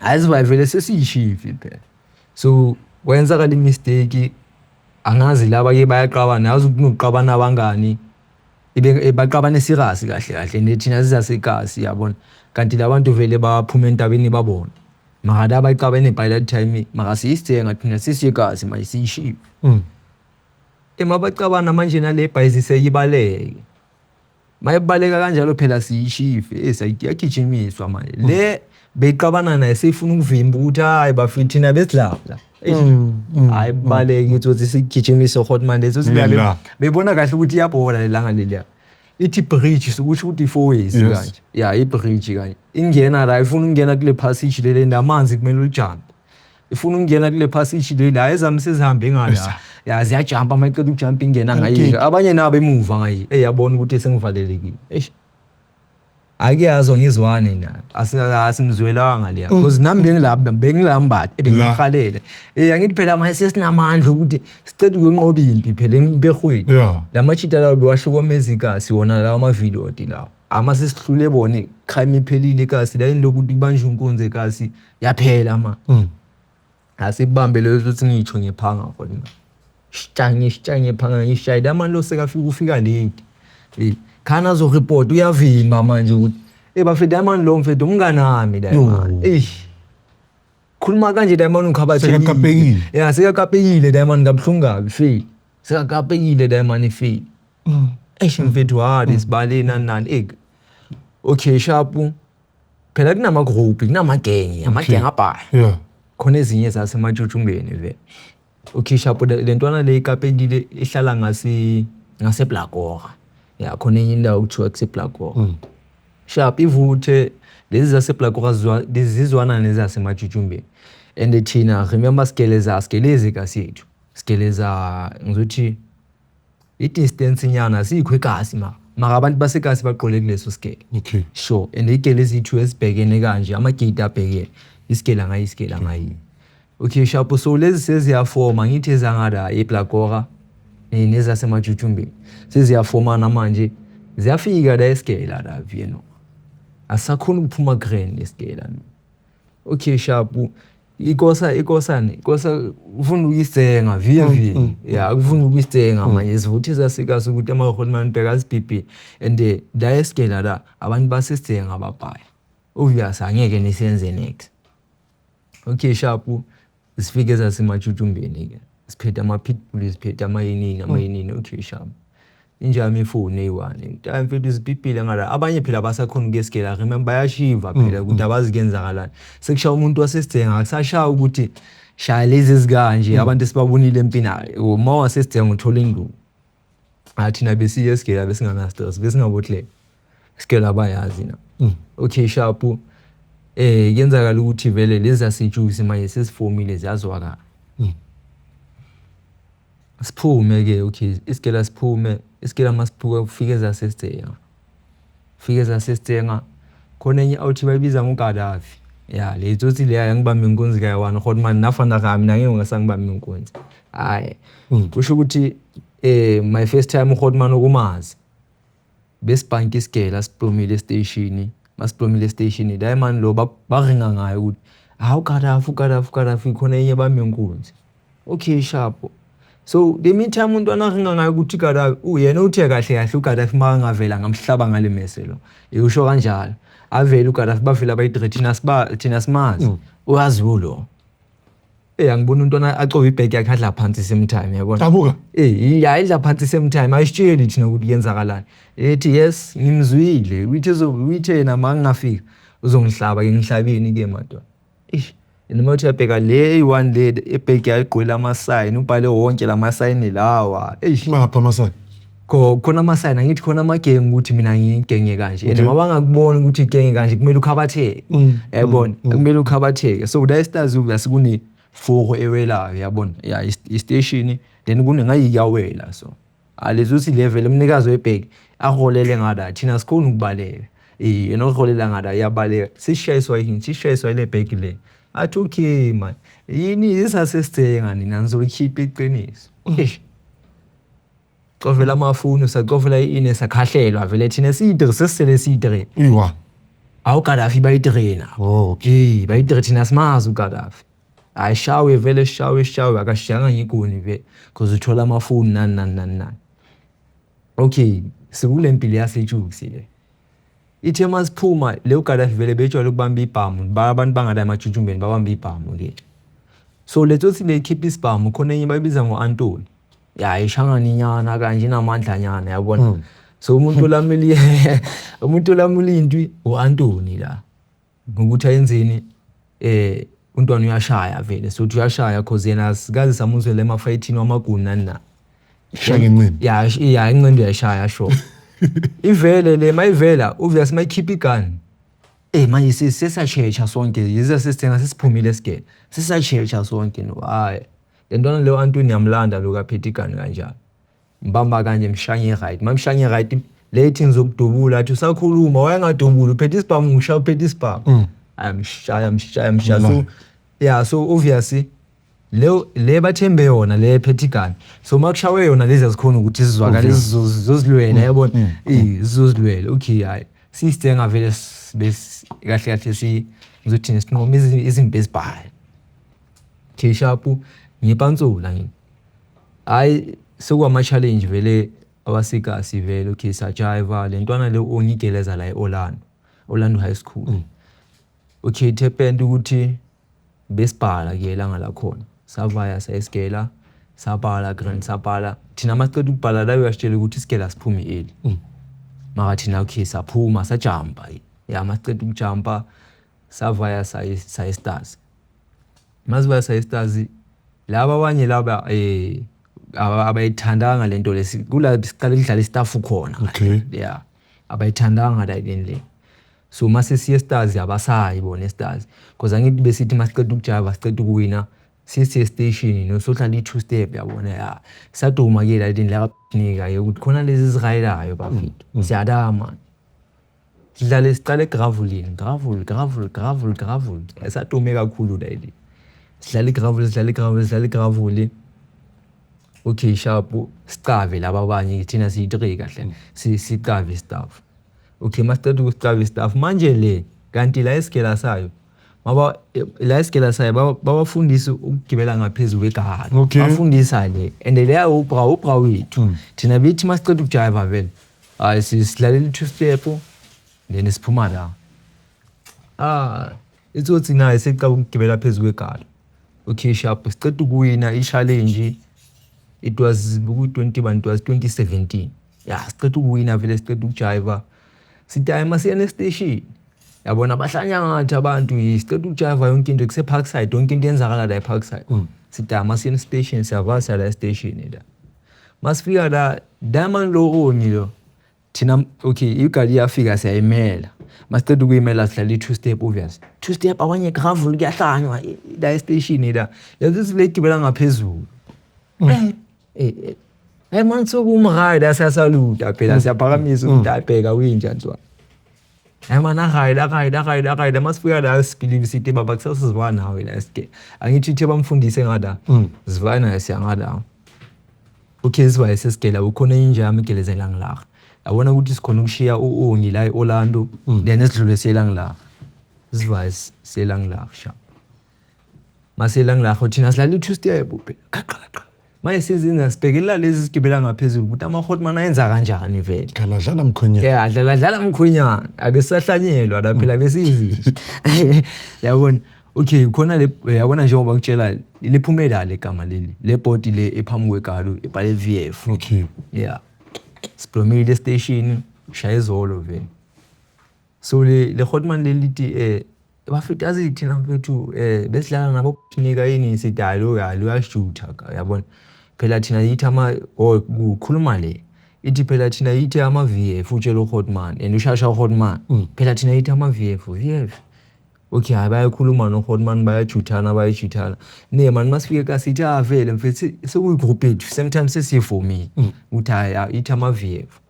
Aziba vele sesiyishifi phela. So kwenzakala imistake angazi laba ke bayaqabana yazi kunokuqabana abangani. Ibe baqabane serious kahle kahle nethina sizasekasi yabona. Kanti labantu vele baphuma entabeni babona. Mara laba baqabene by that time mara siyisithenga thina sisiyekasi manje siyishifi. Emabacabana manje nale bhayizi seyibaleke. Mayibaleka kanjalo phela siyishifi esayigijimiswa manje. Le beqabana naye seyifuna ukuvimba ukuthi hayi bafethu thina besidlala. Hayi baleke ngithi sigijimise hot manje tsotsi le bebona kahle ukuthi iyabhola lelanga leliya. Ithi bridge sokusho ukuthi four ways kanje. Yeah, i bridge kanje. Ingena la ifuna ukungena kule passage lele namanzi kumele ujump. Ifuna ukungena kule passage lele hayi ezami sezihambe ngala. Ya ziyajumpa mayiqeda ukujump ingena ngayi. Abanye nabo emuva ngayi. Hey yabona ukuthi sengivalelekile. Eish. Akuyazwa ngizwane na. Asimzwelanga leya. Because nami bengilapha bengilambatha ebengikhalele. Eh angithi phela manje sesinamandla ukuthi sicela ukunqoba impi phela emberhweni. Lamajita lawo bewahlukumeza ikasi wona lawa ama video lawo. Ama sesihlule bone crime iphelile ikasi la lokuthi kubanjwe inkunzi ekasi yaphela ma. Asibambe leyo ukuthi ngitsho ngephanga khona. Shange shange phanga ngishayile manje lo sekafika ufika late. Eh khana azo report uyavimba manje ukuthi eh bafethu manje lo mfethu umnganami la man. Eh khuluma kanje la man ukhabathekile. Sekakapekile. Yeah, sekakapekile la man kabuhlungu kabi fail. Sekakapekile la man fail. Eish mfethu hadi sibale nani nani eh. Okay sharp. Phela kunama group, kunama gang, ama gang abhaya. Yeah. Khona ezinye zasematshutshumbeni vele. Okay sharp le ntwana le ikapekile ihlala ngase ngaseBlakora. Ya khona enye indawo kuthiwa kuseBlakora. Sharp ivuthe lezi zaseBlakora zizwana nezasematshutshubeni. And thina remember sigeleza sigelezi kasethu. Sigeleza ngizothi i-distance nyana sikho ekasi ma. Mara abantu basekasi baqole kuleso sigele. Okay. Sure and igele ezithu ezibhekene kanje amagate abhekene. Isigela ngayi isigela ngayi. Okay sharp, so lezi seziyafoma ngithi ezangala eBlagora nezasemajujumbeni seziyafomana manje, ziyafika la esigela la vino, asakhona ukuphuma grand esigela. Okay sharp, ikosa ikosane ikosa ufuna ukuyisenga via via ya ufuna ukuyisenga manje, sivuthi zasikazi ukuthi ama-hotman bheka asibhibhi and la esigela la abantu basesisenga ababhaya obvious angeke nisenze next. Okay sharp, sifike zasemajujumbeni-ke siphethe ama-pitbull, siphethe amayinini amayinini. Okay sharp, injami ifoni eyi-one time mfethu zibhibhile ngala, abanye phela abasakhona ukuyesigela, remember bayashiva phela ukuthi abazi kuyenzakalani, sekushaya umuntu wasesidenga akusashaya ukuthi shaya lezi ezikanje abantu esibabonile empini, uma wasesidenga uthola induku. Thina besiye esigela besingana-stress, besingabohleka sigela bayazi na. Okay sharp, kuyenzakala ukuthi vele lezi zasejusi manje sesifomile ziyazwakala. Siphume-ke okay isigela siphume, isigela masiphuka kufike ezasesidenga, fike ezasesidenga khona enye out bayibiza ngoGadafi. Ya le tsotsi leya yangibamba inkunzi kayi-one hotman nafana ka mina ngeke ngasangibamba inkunzi. Hhayi kusho ukuthi my first time uHotman ukumazi besibhanka isigela siplomile esiteshini, masiplomile esiteshini la mani lo baringa ngayo ukuthi hawu Gaddafi uGadafi uGadafi khona enye bamba inkunzi. Okay sharp. So the meantime umuntu anaringa ngayo ukuthi uGadafi uyena uthe kahle kahle uGadafi makangavela ngamhlaba ngale mese lo. Usho kanjalo. Avele uGadafi bavela bayi-three thina siba thina simazi. Uyazi lo. Angibona umntwana acobe ibhegi yakhe adla phansi same time yabona. Dabuka. Ya idla phansi same time ayisitsheli thina ukuthi kuyenzakalani. Ethi yes ngimzwile uthe uthe yena makangafika uzongihlaba ke ngihlabeni ke madoda. Eish noma uthi uyabheka le eyi-one le ebhegi yayigqwele amasayini ubhale wonke la masayini lawa. Eish Mapha amasayini. Khona amasayini angithi khona amagenge ukuthi mina ngiyigenge kanje and mabangakubona ukuthi igenge kanje kumele ukhabatheke. Yayibona kumele ukhabatheke. So la stars uyasikune four ewelayo yabona ya i-station then kunengayiyawela so alezuthi level umnikazi webheki aholele ngala thina sikhona ukubaleka yena oholela ngala iyabaleka sishayiswa yini sishayiswa ile bheki le athi okay man yini isasesithenga nina nizokhipha iqiniso. Eish covela amafoni sacovela ini sakhahlelwa vele thina siyi-three sesisele siyi-three. Iwa. Awu Gaddafi bayi-three na. Oh okay. Bayi-three thina simazi uGadafi. Hayi shawe vele shawe shawe akashiyanga ngigoni vele because uthola amafoni nani nani nani nani. Okay sikule mpilo yasejuksi le. Ithe masiphuma leyo Gaddafi vele bejwayele ukubamba ibhamu abantu bangala emajujumbeni babamba ibhamu ke. So le tsotsi le ikhipha isibhamu khona enye bayibiza ngo-Antoni. Ya ishangana inyana kanje inamandla nyana yabona. So umuntu olamuli umuntu olamula intwi u-Antoni la. Ngokuthi ayenzeni untwana uyashaya vele so uyashaya cause yena sikaze samuzwele emafayithini wamaguni nani na. Shaya ngenqindi. Ya ya inqindi uyashaya sure. Ivele le mayivela obvious mayikhipha igun. Manje sesashesha sonke yize sesithenga sesiphumile esigele. Sesashesha sonke no hayi. Le ntwana leyo Antoni yamlanda lo kaphethe igun kanjalo. Mbamba kanje mshanye right. Mamshanye right le ithi ngizokudubula athi usakhuluma wayengadubuli uphethe isibhamu ngishaya uphethe isibhamu. Ayamshaya mshaya mshaya so yeah so obviously leyo le bathembe yona le ephethe igun. So makushawe yona lezi azikhona ukuthi sizwakale zizozilwela yabona. Zizozilwela okay hayi. Sisithenga vele kahle kahle si ngizothini sinqoma izimpi ezibhayi. Okay sharp ngipantsula ngini. Hayi sekuwama challenge vele abasikasi vele okay sajiva le ntwana le ongigeleza la eOrlando, Orlando High School. Okay it happened ukuthi besibhala ke ilanga lakhona. Savaya sayisigela sabhala grand sabhala thina masiceda ukubhala la uyasitshela ukuthi isigela siphume early. Mara thina okay saphuma sajumpa. Ya masiceda ukujumpa savaya sayi stars. Masivaya sayi stars laba abanye laba abayithandanga lento lesi kula siqala ukudlala istaff khona. Okay. Yeah. Abayithandanga la le. So mase siye stars abasayi bona stars because angithi besithi masiceda ukujava siceda ukuwina siye station no sodlala i-two step yabona ya. Saduma ke la la nika ukuthi khona lezi ezirayelayo bafethu. Siyadama. Sidlale siqale gravelini gravel gravel gravel gravel. Sadume kakhulu la le. Sidlala igravel, sidlala igravel, sidlala igravel. Okay, sharp, sicave laba abanye, thina siyi-three kahle, sicave staff. Okay, masiceda ukusicava istaff manje le kanti la isigela sayo maba la isigela sayo babafundisa ukugibela ngaphezu kwegari. Bafundisa le and leya ubra wethu. Thina bethi masiceda ukujayiva vele, hayi, sidlalela i-two step then siphuma la. Ah, itsotsi naye secaba ukugibela phezu kwegari. Okay, sharp, siceda ukuwina i-challenge. It was ku-20 bani, it was 2017. Ya, siceda ukuwina vele, siceda ukujayiva. Sithi hayi, masiyene estation. Yabona bahlanya ngathi abantu, siceda ukujayiva yonke into kuse-Parkside, yonke into yenzakala la e-Parkside. Sithi hayi, masiyene estation, siyavasa la estation la. Masifika la, Diamond lo ongi lo. Thina okay, igari iyafika siyayimela. Masiceda ukuyimela sidlala i-two step obvious. Two step abanye gravel kuyahlanywa la estation la. Lezi zile gibela ngaphezulu. Eh man, sokumride siyasaluta phela, siyaphakamisa ukuthi ayibheka winja ntwana. Hayi man, aride aride aride aride, masifika la sibelieve sithi baba kusasa sizwana nawe la sike. Angithi ithe bamfundise ngala. Sivana naye siya ngala. Okay, sivaye sesigela ukhona inja yami igelezela ngilaha. Yabona ukuthi sikhona ukushiya u-Ongi la e-Orlando, then esidlule siye la. Sivaye siye la ngilaha sha. Masiye la ngilaha thina sidlala i-two step phela. Qaqa qaqa. Manje sizinza sibhekelela lezi sigibela ngaphezulu ukuthi ama-hotman ayenza kanjani vele. Khala dlala mkhonyana. Yeah, dlala dlala mkhwenyana. Ake sisahlanyelwa la phela besizi. Yabona. Okay, khona le yabona njengoba ngitshela liphumela le gama leli. Le bhodi le ephambi kwegalo ibhale VF. Yeah. Siblomile station, shaya izolo vele. So le hotman leli lithi bafethu, yazi thina mfethu besidlala nabo nika yini, sithi hayi lo hayi lo uyashutha, yabona. Phela thina yithi ama oh kukhuluma le. Ithi phela thina yithi ama VF, utshela uHotman and ushasha uHotman. Phela thina yithi ama VF, VF. Okay, hayi bayakhuluma noHotman, bayajuthana bayajuthana. Ne man, masifike kasithi ah vele mfethu sekuyi-group yethu, same time sesiyifomile. Uthi hayi ithi ama VF.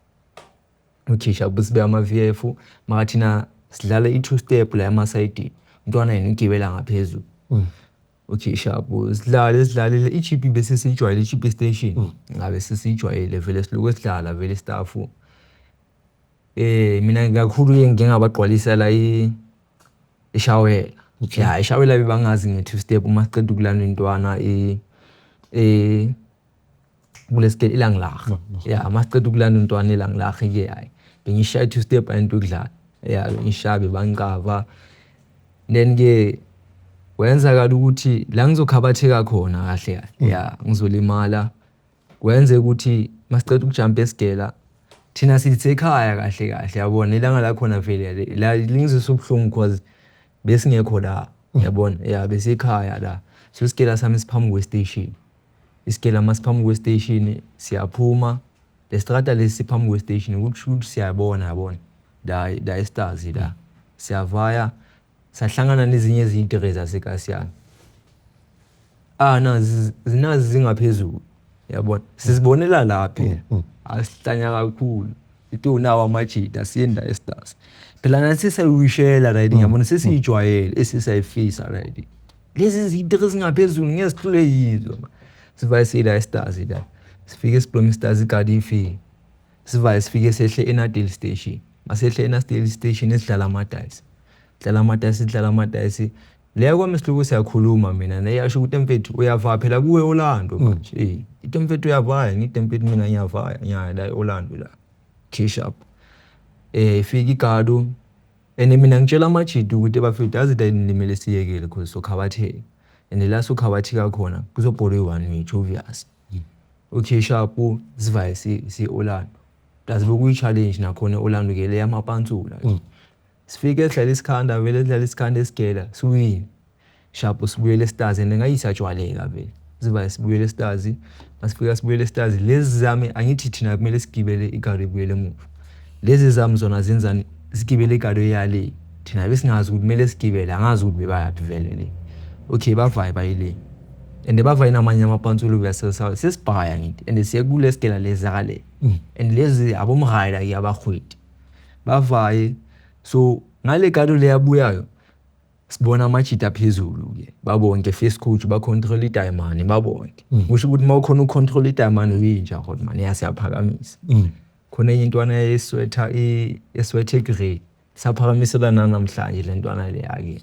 Okay, sharp, sibe ama VF, mara thina sidlala i-two step la emasayidini. Umntwana yena ugibela ngaphezulu. Okay, sharp, sidlale sidlale i-GP bese siyijwayele i-GP station. Ngabe sesiyijwayele vele, siloku sidlala vele staff. Mina kakhulu ke ngike ngabagqwalisa la ishawela. Ya, ishawela bebangazi nge-two step uma siceda ukulanda intwana kulesikele iLanglaag. Ya, masiceda ukulanda intwana eLanglaag ke hayi. Bengishaya two step into ukudlala. Ya, ngishaya bebangicava. Then ke kwenzakala ukuthi la ngizokhabatheka khona kahle kahle. Ya, ngizolimala. Kwenzeka ukuthi masiceda ukujumpa esigela thina sithi ekhaya kahle kahle, yabona ilanga lakhona vele la lingizwisa ubuhlungu because besingekho la, yabona. Ya, besekhaya la. So isigela sami siphambi kwe-station. Isigela masiphambi kwe-station siyaphuma. Le strata lesi siphambi kwe-station kusho ukuthi siyabona, yabona. La la e-Stars la. Siyavaya sahlangana nezinye izinto zaseKasiyana. Ah nazi nazi zingaphezulu. Yabona. Sizibonela la phela. Asihlanya kakhulu. Ithi unawo amajita siyenda e-Stars. Phela nathi sesiyishela right, ngiyabona sesiyijwayele esisayifisa right. Lezi zinto ezingaphezulu ngeke sihlule yizo. Sivaye siye e-Stars la. Sifike siblome Stars igadi ifike. Sivaye sifike sehle eNadale station. Masehle eNadale station esidlala ama-dice. Sidlala ama-dice, sidlala ama-dice. Leya kwami sihloko siyakhuluma mina neyasho ukuthi mfethu uyavaya phela kuwe Orlando manje. Ithi mfethu uyavaya, ngithi mfethu mina ngiyavaya, ngiyaya la eOrlando la. Cash up. Ifika igado and mina ngitshela amajita ukuthi bafethu yazi la nimele siyekele because sokhabatheka. And la sokhabatheka khona kuzobhola i-one way obvious. Okay, sharp, sivaye si Orlando. Plus bekuyi-challenge nakhona e-Orlando ke le yamapantsula. Sifike sidlala isikhanda vele, sidlala isikhanda esigela siwini. Sharp, sibuyele e-Stars and ngayisajwayeleka vele. Sivaye sibuyele e-Stars, masifika sibuyele e-Stars lezi zami angithi thina kumele sigibele igari ibuyele emuva. Lezi zami zona zenzani, sigibele igari yale. Thina besingazi ukuthi kumele sigibele, angazi ukuthi bebayaphi vele le. Okay, bavaye bayile. And bavaye namanye amapantsula uyasesa sesibhaya ngithi and siye kule sigela lezi zakale. And lezi abomrayela ke abahweti. Bavaye so ngale gado le yabuyayo. Sibona amajita phezulu-ke babonke first coach ba-control idayimani babonke. Kusho ukuthi uma ukhona uku-control idayimani uyinja hot man yasiyaphakamisa. Khona enye intwana yeswetha eswetha e-grey saphakamisela nanamhlanje le ntwana leya-ke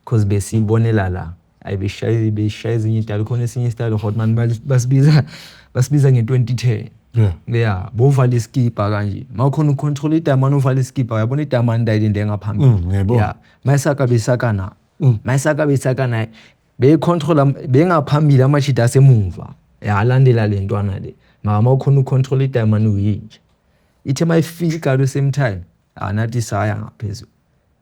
cause besiyibonela la. Ayi beshaya beshaya ezinye iy'tayela khona esinye isitayela hot man basibiza nge-2010. Yeah. Yeah, bovala iskipa kanje. Mawukhona uku-control idayimani uvala iskipa uyabona idayimani ndayilinde ngaphambili. Ngiyayibona. Yeah. Mayisaka besaka na. Mayisaka besaka naye. Beyicontrola bengaphambili amajita asemuva. Ya alandela le ntwana le. Mara mawukhona uku-control idayimani uyinja. Ithe mayifika at the same time, anathi saya ngaphezulu.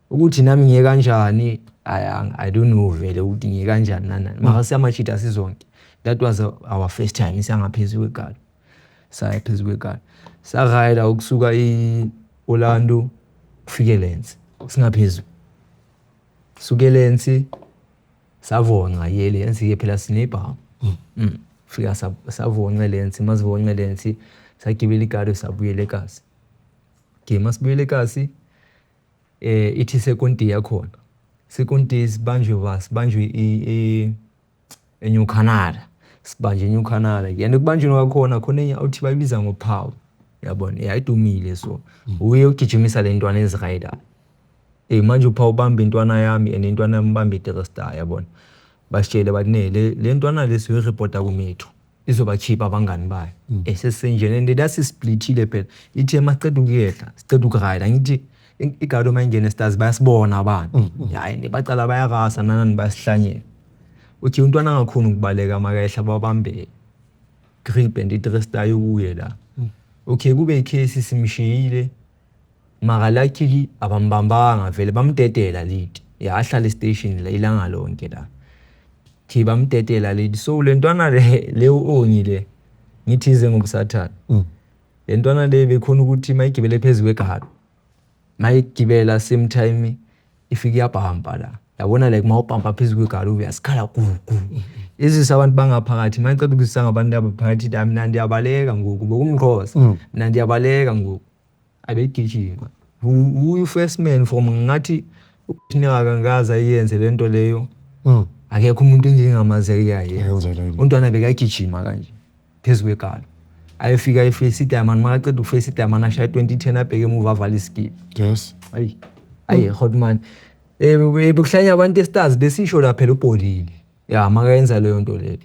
Ukuthi nami ngiye kanjani, I don't know vele ukuthi ngiye kanjani nani. Mara siyamajita sizonke. That was our first time siyangaphezulu kwegalo. Saya phezu kwegalo. Sarayida ukusuka e-Orlando kufike eLens. Singaphezulu. Suke eLens savonca ye Lens ke phela sinebhamu. Fika savonca eLens, masivonca eLens sagibela igalo sabuyela ekasi. Okay, masibuyela ekasi ithi second day yakhona. Second day sibanjwe ba sibanjwe eNew Canada. Sibanje eNew Canada. And kubanjweni kwakhona khona enye awuthi bayibiza ngophawu. Yabona, yayidumile so. Uye ugijimisa le ntwana ezirayidayo. Manje uphawu ubamba intwana yami and intwana yami ibamba i-three star yabona. Basitshele bathi ne le ntwana le siyoyiripota ku-metro. Izobakhipha abangani bayo. Sesenjena and that's splithile phela. Ithe masiceda ukuyehla, siceda ukurayida ngithi igalo mayingena e-stars bayasibona abantu. Hayi bacala bayarasa nanani bayasihlanyela. Uthi umntwana angakhoni ukubaleka makehla babambe grip and i-three star yokuye la. Okay kube i-case simshiyile mara luckily abambambanga vele bamdedela late. Ya ahlala e-station la ilanga lonke la. Thi bamdedela late. So le ntwana le le ongi le ngithi ize ngobusathane. Le ntwana le bekhona ukuthi mayigibele phezu kwegalo. Mayigibela same time ifike iyabhampa la. Yabona like mawubhampa phezu kwegalo uyasikhala gu gu. Izwisa abantu bangaphakathi mayiceda ukuzwisa ngabantu abaphakathi ithi mina ndiyabaleka ngoku bekumxhosa. Mina ndiyabaleka ngoku. Abegijima. Uyu first man from ngathi akangikaze ayenze le nto leyo. Akekho umuntu engingamazi ake Ayenze leyo. Umntwana bekagijima kanje phezu kwegalo. Ayefika efesa idayimani makaqeda ukufesa idayimani ashaya 2010 abheke emuva avale iskipa. Yes. Ayi. Ayi hot man. Bekuhlanya abantu e-stars besisho la phela ubholile. Ya makayenza leyo nto leyo.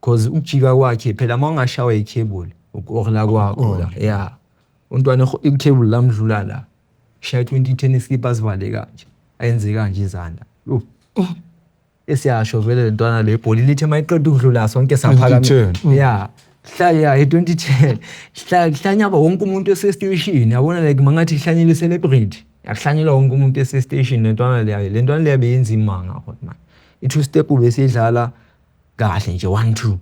Cause ukujika kwakhe phela mawungashawa i-cable ukorla kwakho la. Ya. Umntwana i-cable lamdlula la. Shaya 2010 iskipa sivale kanje. Ayenze kanje izandla. Yo. Esiyasho vele le ntwana le ibholile lithe mayiqeda ukudlula sonke saphakamisa. 2010. Ya. Hla ya e-2010. Hla hlanya wonke umuntu ese-station yabona like mangathi hlanyile celebrity. Yakuhlanyelwa wonke umuntu ese-station le ntwana leya. Le ntwana leya beyenza imanga hot man. I-two step besiyidlala kahle nje 1 2.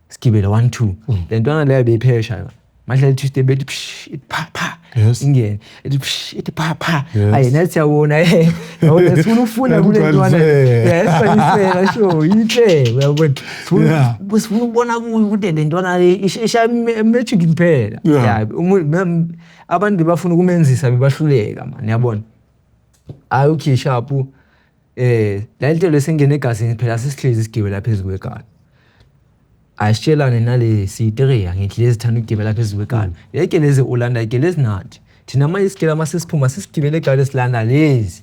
Sigibele 1 2. Le ntwana leya beyiphesha yona. Madlala i-two step bethi psh ithi pha pha. Yes. Ingene ithi psh ithi pha pha. Yes. Ayi nathi siyabona Yabona sifuna ukufunda kule ntwana. Yagcwaliseka. Yeah, sifuna sure inhle uyabona. Sifuna Yeah. sifuna ukubona kuyo ukuthi le ntwana le ishaya magic kuphela. Yeah. Yeah, abantu bebafuna ukumenzisa bebahluleka man yabona. Hayi okay sharp. La into lesingena egazini phela sesihlezi sigibela phezu kwegalo. Asitshelane nale C3 angithi lezi thanda ukugibela phezu kwegalo. Yeke lezi Orlando ke lezi nathi. Thina manje isigela masesiphuma sesigibele egalo esilanda lezi.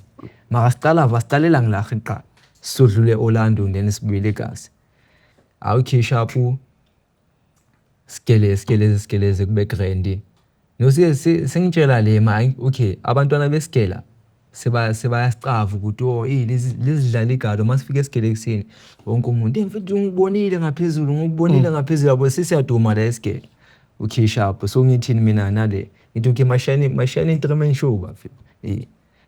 Mara sicala vasicalela ngilahle kuqala. Sodlule Orlando then sibuyele egazi. Hayi okay sharp. Sigele sigele sigele kube grand. No sengitshela le ma okay abantwana besigela sebayasicava ukuthi oh lezi lezidlala igalo masifika esigele ekuseni wonke umuntu mfethu ngikubonile ngaphezulu ngikubonile ngaphezulu yabo sesiyaduma la esigele. Okay sharp so ngithini mina nale ngithi okay mashayini three man show bafethu.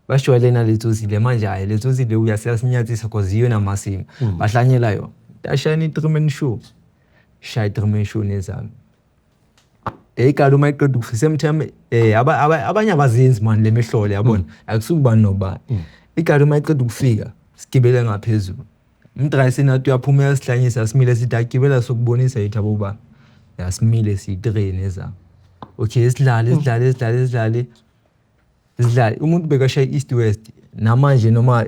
Bashwele naletsozile manje hayi letsozile uyasinyathisa cause iyona masimu bahlanyela yona. Ashayini three man show. Shaya three man show nezami. Igalo mayiqeda ukufika same time abanye abazenzi man le mihlolo yabona akusuki bani nobani. Igalo mayiqeda ukufika sigibele ngaphezulu. Umdrayisi nathi uyaphuma uyasihlanyisa simile sithi agibela sokubonisa yithi aboba. Yasimile siyi-3 nezami. Okay sidlale sidlale sidlale sidlale. Sidlale umuntu bekashaya east west. Namanje noma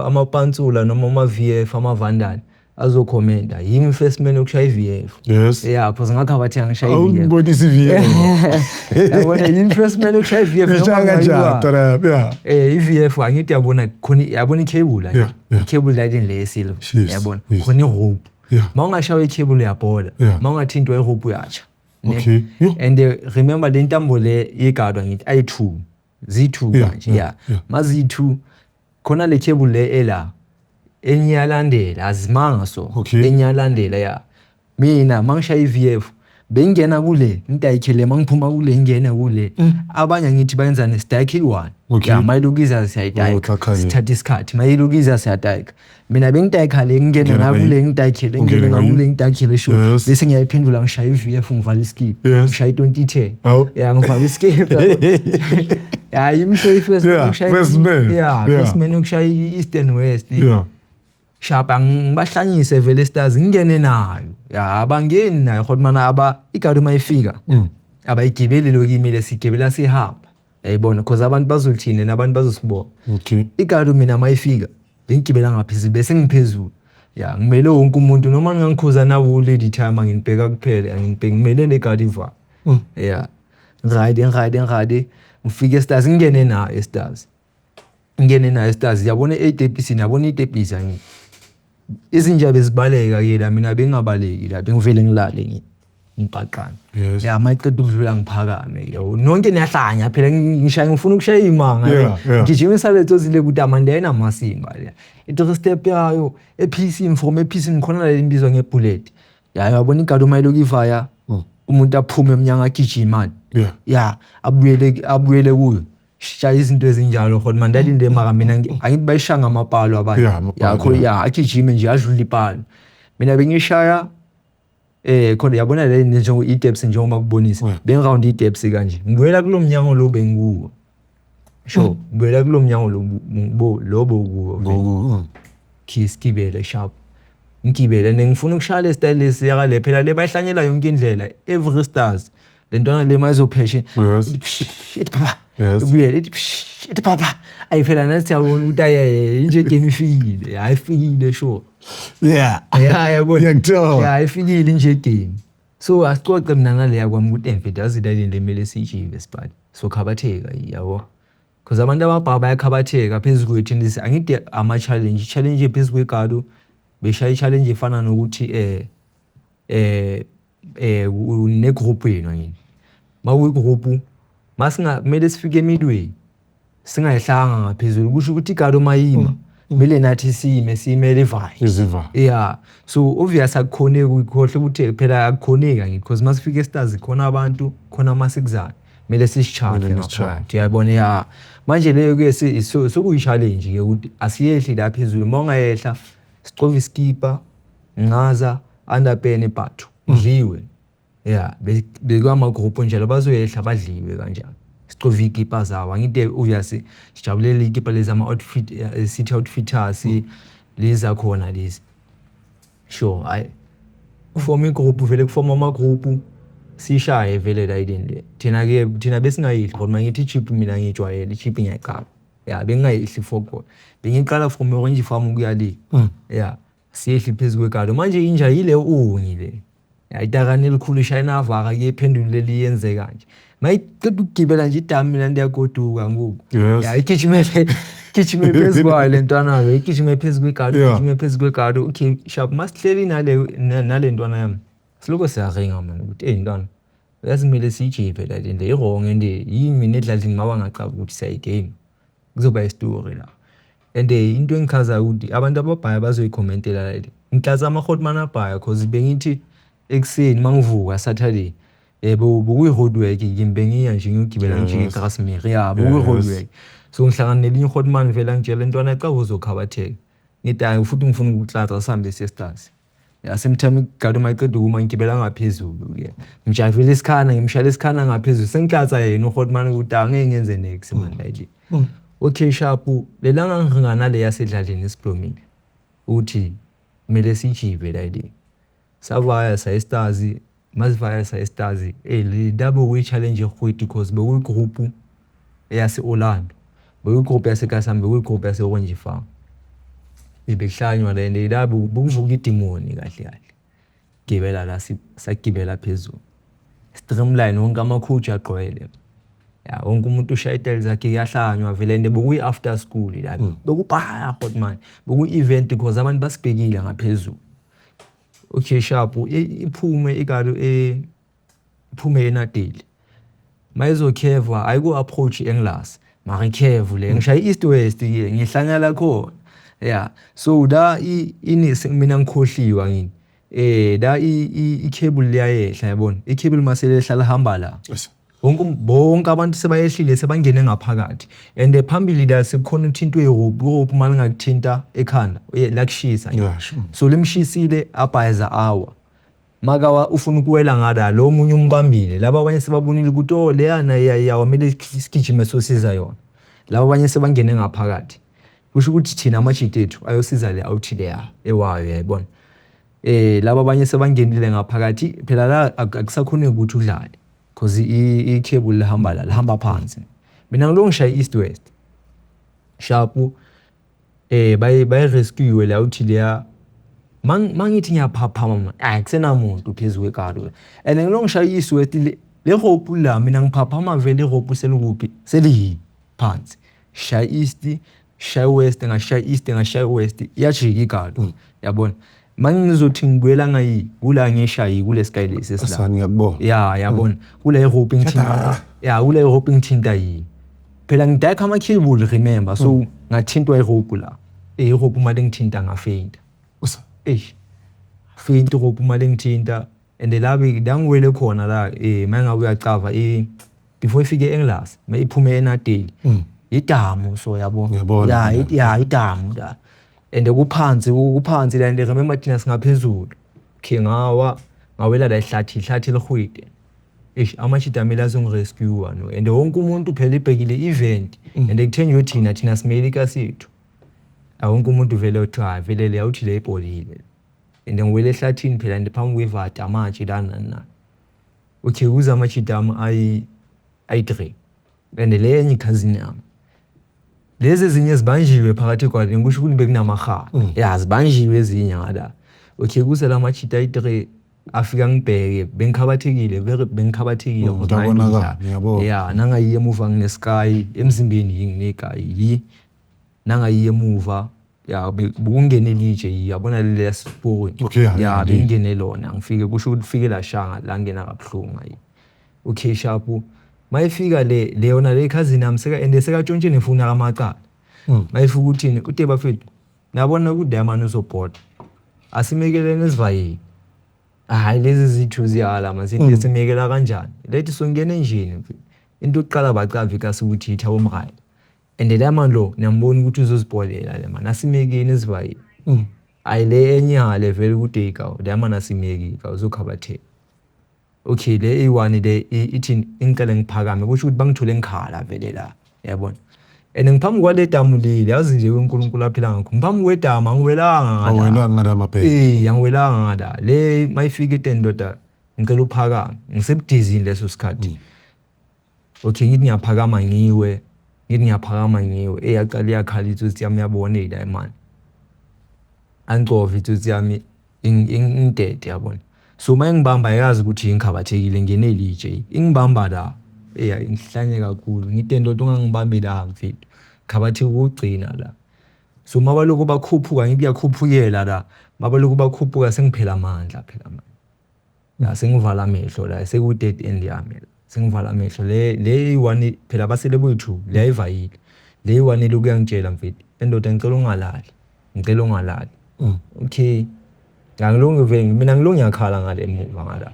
amapantsula noma ama-VF ama-Vandal azokhomenta yimi first man yokushaya i-VF. Yes. Yeah, because ngakhabatheka ngishaya i-VF. Awungibonisa i-VF. Yabona yimi first man yokushaya i-VF noma Ngishaya kanjani ngayiwa. mntwana yami? Yeah. I-VF angithi yabona khona yabona i-cable la. Yeah, yeah. I-cable la le yesilver. Yes, Yabona yes. khona i-rope. Yeah. Mawungashawa i-cable uyabhola. Yeah. Mawungathintwa i-rope uyatsha. Ne? Okay. Yo. And remember le ntambo le yegadwa ngithi ayi-2. Ziyi-2 Yeah, kanje. yeah, Yeah. yeah. Maziyi-2 khona le cable le ela enye iyalandela azimanga so. Okay. Enye iyalandela ya. Mina mangishaya i-VF bengena kule ngidayikele mangiphuma kule ngene kule. Abanye ngithi bayenza nesidayikhe i-1. Okay. Ya mayilukiza Oh, siyayidayika. uxhaxha-ke. Sithatha isikhathi mayilukiza siyadayika. Mina bengidayikha le ngingene Ngena ngakule ngidayikele Ungene ngingene ngayi. ngakule ngidayikele sure. Yes. Bese ngiyayiphendula ngishaya i-VF ngivala iskip. Yes. Ngishaya i-2010. Awu. Ya ngivala iskip. Ya yimi first Yeah, yokushaya first man. Yeah, Yeah. first man yokushaya i-East and West. Yeah. Shapa ngibahlanyise vele stars ngingene nayo. Ya abangeni nayo kodwa mana aba igadi mayifika. Abayigibeli lokimile sigibela sihamba. Yayibona because abantu bazothina nabantu bazosibona. Okay. Igadi mina mayifika bengigibela ngaphezulu bese ngiphezulu. Ya ngimele wonke umuntu noma ngangikhuza nawo lady time angibheka kuphela angibheki ngimele le gadi iva. Yeah. Ngiride ngiride ngiride ngifike stars ngingene nayo stars. Ngingene nayo stars yabona ey'tebhisini yabona iy'tebhisi angithi. Izinja bezibaleka ke la mina bengingabaleki la bengivele ngilale ngi ngibhaqane. Yes. Ya mayiqeda ukudlula ngiphakame ke. Nonke niyahlanya phela ngishaya ngifuna ukushaya imanga. Yeah, yeah. Ngigijimisa lezo zile ukuthi amandla ayinamasimba le. I-three step yayo e-PC from e-PC ngikhona le imbizwa nge-bullet. Ya yabona igadi uma ilokhu ivaya umuntu aphume emnyango agijima. Yeah. Ya abuyele abuyele kuyo. Shaya izinto ezinjalo khona mandalinde mara mina angithi bayishaya ngamapalo abanye. Yeah, amapalo, Ya kho yeah. ya agijime nje adlule ipalo. Mina bengishaya khona yabona le njengo i-steps njengoba kubonisa. Yeah. Bengiround i-steps kanje. Ngibuyela kulo mnyango lo bengikuwo. Sure, ngibuyela kulo mnyango lo lo bokuwo. Ngoku. Kiss gibele sharp. Ngigibele ngifuna ukushaya le style lesiyaka le phela le bayihlanyela yonke indlela every stars. Le ntwana le mayizopheshe. Yes. Ithi papa. Yes. Ibuyele ithi ithi papa. Ayi phela nathi siyabona ukuthi ayi inje game ifikile. Hayi ifikile sure. Yeah. Ya yabona. Ngiyakuthola. Ya ifikile inje game. So asicoce mina naleya kwami ukuthi emfethu yazi le lemele sijive sibali. So khabatheka yabo. Because abantu ababhaka bayakhabatheka phezu kwethu ndisi angithi ama challenge challenge phezu kwegado beshaya i-challenge efana nokuthi ne group yenu angithi. Makuyi group masinga kumele sifike midway singayihlanga ngaphezulu kusho ukuthi igado mayima kumele nathi sime simele ivaye. Iziva. Yeah, so obvious akukhoneki ukukhohlwa ukuthi phela akukhoneki angithi because masifike estars khona abantu khona amasikuzana kumele sisicharge Kumele nisicharge. uyabona ya. Manje leyo ke sokuyi challenge ke ukuthi asiyehli la phezulu uma ungayehla sicova iskipa ngaza underpen ibhathu idliwe. Yeah, bekwama group njalo bazoyehla badliwe kanjalo. Sicova ikipa zawo angithi obvious sijabulela ikipa lezi ama outfit city outfitters lezi akhona lezi. Sure, hayi form igroup vele kuform ama group sishaye vele la yini le. Thina ke thina besingayidli kodwa ngithi chip mina ngijwayele chip ngiyaqala. Yeah, bengingayidli for khona. Bengiqala from Orange Farm ukuya le. Yeah, siyehli phezulu kwegalo. Manje inja yile ungi le. Ya itakane elikhulu ishaya navaka ke iphendule liyenze kanje. Mayiqeda ukugibela nje idami lento yagoduka ngoku. Yes. Ya igijime gijime phezulu kwayo le ntwana ke igijime phezulu kwegalo, Yeah. igijime phezulu kwegalo. Okay, sharp masihleli nale ntwana yami. Siloko siyaringa man ukuthi hey ntwana yazi kumele siyijive la lento i-wrong and yimi mina edladlini maba ngacaba ukuthi siyayigame. Kuzoba isitori la. And into engichazayo ukuthi abantu ababhaya bazoyikhomentela la. Ngihlaza ama-hotman abhaya cause bengithi ekuseni mangivuka Saturday bokuyi road work kimi bengiya nje ngiyogibela nje Yes. eGrasmere. Yeah, bokuyi road Yes. work. So ngihlangana nelinye hotman vele angitshela ntwana cha uzokhabatheka. Ngithi hayi futhi ngifuna ukuhlatha sihambe siye stars. Ya same time igadi mayiqeda ukuma ngigibela ngaphezulu ke. Ngijayivele isikhana ngimshayela isikhana ngaphezulu sengihlatha yena uhotman ukuthi angeke ngenze next man like. Okay sharp lelanga ngiringa nale yasedlaleni esiblomile. Uthi kumele sijive la le. Savaya saye stars masivaya saye stars le double we challenge ekhwiti because bekuyi group eyase Orlando. Bekuyigroup yasekasami, bekuyigroup yase-Orange Farm. Bekuhlanywa la and la bekuvuka idimoni kahle kahle. Gibela la, sagibela phezulu. Streamline wonke ama-coach agqwele. Ya, wonke umuntu ushaya iy'tayela zakhe, kuyahlanywa vele and bekuyi-after school la. Bekubhaya hot man. Bekuyi-event because abantu basibhekile ngaphezulu. Okay sharp, iphume ikalo, iphume eNadeli. Mayizokheva ayiko approach engilasi. Mara ikhevu le ngishaya i-east west ke ngihlanyela khona. Yeah. So la ini mina ngikhohliwa ngini. La i-cable liyayehla yabona. I-cable maselehla lihamba la. Wonke bonke abantu sebayehlile, sebangene ngaphakathi. And phambili la sekukhona uthintwe irope, irope uma lingakuthinta ekhanda, lakushisa. Yeah, sure. So limshisile abhayiza awa. Makawa ufuna ukuwela ngala, lo munye umbambile. Laba abanye sebabonile ukuthi oh leyana iyawa, kumele sigijime sosiza yona. Laba abanye sebangene ngaphakathi. Kusho ukuthi thina amajita ethu ayosiza le awuthi leya ewayo, yayibona. Laba abanye sebangenile ngaphakathi, phela la akusakhoneki ukuthi udlale. Because i-cable lihamba la, lihamba phansi. Mina ngilokhu ngishaya east west. Sharp, baye rescue la uthi leya. Mangithi ngiyaphaphama man, akusenamuntu phezu kwekalo. And ngilokhu ngishaya east west le rope la, mina ngiphaphama vele irope selikuphi? Seliyi phansi. Shaya east, shaya west, ngashaya east, ngashaya west, iyajika igalo. Yabona? Mangizothi ngibuyela ngayi, kula ngishayi kule sky lesi esila. Asani ngiyakubona. Ya, yabona. Kule rope ngithinta. Ya, kule rope ngithinta yini. Phela ngidakha ama cable, remember. So ngathintwa irope la. Irope uma lengithinta ngafaint. Eish. Faint irope uma lengithinta and la la ngiwele khona la, mangabe uyacava before ifike eNgilasi, mayiphume eNadeli. Idamu so yabo. Ngiyabona. Ya, ya idamu la. And kuphansi, kuphansi la, and remember thina singaphezulu. Okay, ngawa, ngawela la ihlathi, ihlathi lihwide. Eish, amajita amele azongirescue no. And wonke umuntu phela ibhekile event. And ekuthenjwe thina, thina simele ikasi yethu. Wonke umuntu vele uthi hayi vele le awuthi le ibholile. And ngiwele ehlathini phela and phambi kwevata amatshe la nani nani. Okay, kuza amajita ami ayi-3. And le enye cousin yami. Lezi ezinye zibanjiwe phakathi kwalo, ngisho ukuthi bekunamahala. Ya, zibanjiwe ezinye ngala. Okay, kuze la majita ayi-3 afika ngibheke, bengikhabathekile, vele bengikhabathekile. Ngiyabonakala, ngiyabona. Ya, nangayiye emuva ngine-sky, emzimbeni nginegayi, yi. Nangayiye emuva, ya, bekungene ilitshe, yabona leli lasesiporweni. Okay, ya, Ya, ya, bengingene lona, ngifike kusho ukuthi kufike la shanga la ngena kabuhlungu ayi. Okay, sharp. Mayifika le yona le cousin yami seka and sekatshontshe nefoni kamacala. Mayifika uthini, uthe bafethu, nabona ukuthi Diamond uzobhoda. Asimekeleni esivayeni. Hayi lezi zithu ziyala masithi simekela kanjani? Lethi songena endlini mfethu. Into yokuqala bacava ikasi ukuthi itha umrayile. And Diamond lo niyambona ukuthi uzozibholela le man. Asimekeni esivayeni. Hayi le enye hale vele ukuthi ikaw Diamond asimeki ikaw uzokhabatheka. Okay, le A1 le ithi ngicela ngiphakame, kusho ukuthi bangithole ngikhala vele la, yabona. And ngiphambi kwale damu leli, yazi nje uNkulunkulu aphila ngakho. Ngiphambi kwedamu angiwelanga ngala. Awelanga ngala mabheke. Angiwelanga ngala. Le mayifika into ndoda ngicela uphakame. Ngisebudizini leso sikhathi. Okay, ngithi ngiyaphakama ngiwe. Ngithi ngiyaphakama ngiwe. Yaqala iyakhala itsotsi yami, yabona la man. Angicove itsotsi yami ingidede, yabona. So mayingibamba yazi ukuthi ngikhabathekile ngene ilitshe. Ingibamba la. Ngihlanye kakhulu. Ngithi ndoda ungangibambi la mfethu. Khabatheka ukugcina la. So mabalokhu bakhuphuka, ngithi kuyakhuphukela la. Mabalokhu bakhuphuka sengiphela amandla phela manje. La sengivala amehlo la, seku dead end yami la. Sengivala amehlo le one phela basele boyi-2, le ayivayile. Le one lokhu yangitshela mfethu, endoda ngicela ungalali. Ngicela ungalali. Okay. Angilungi vele, mina ngilungi ngiyakhala ngale emuva ngala.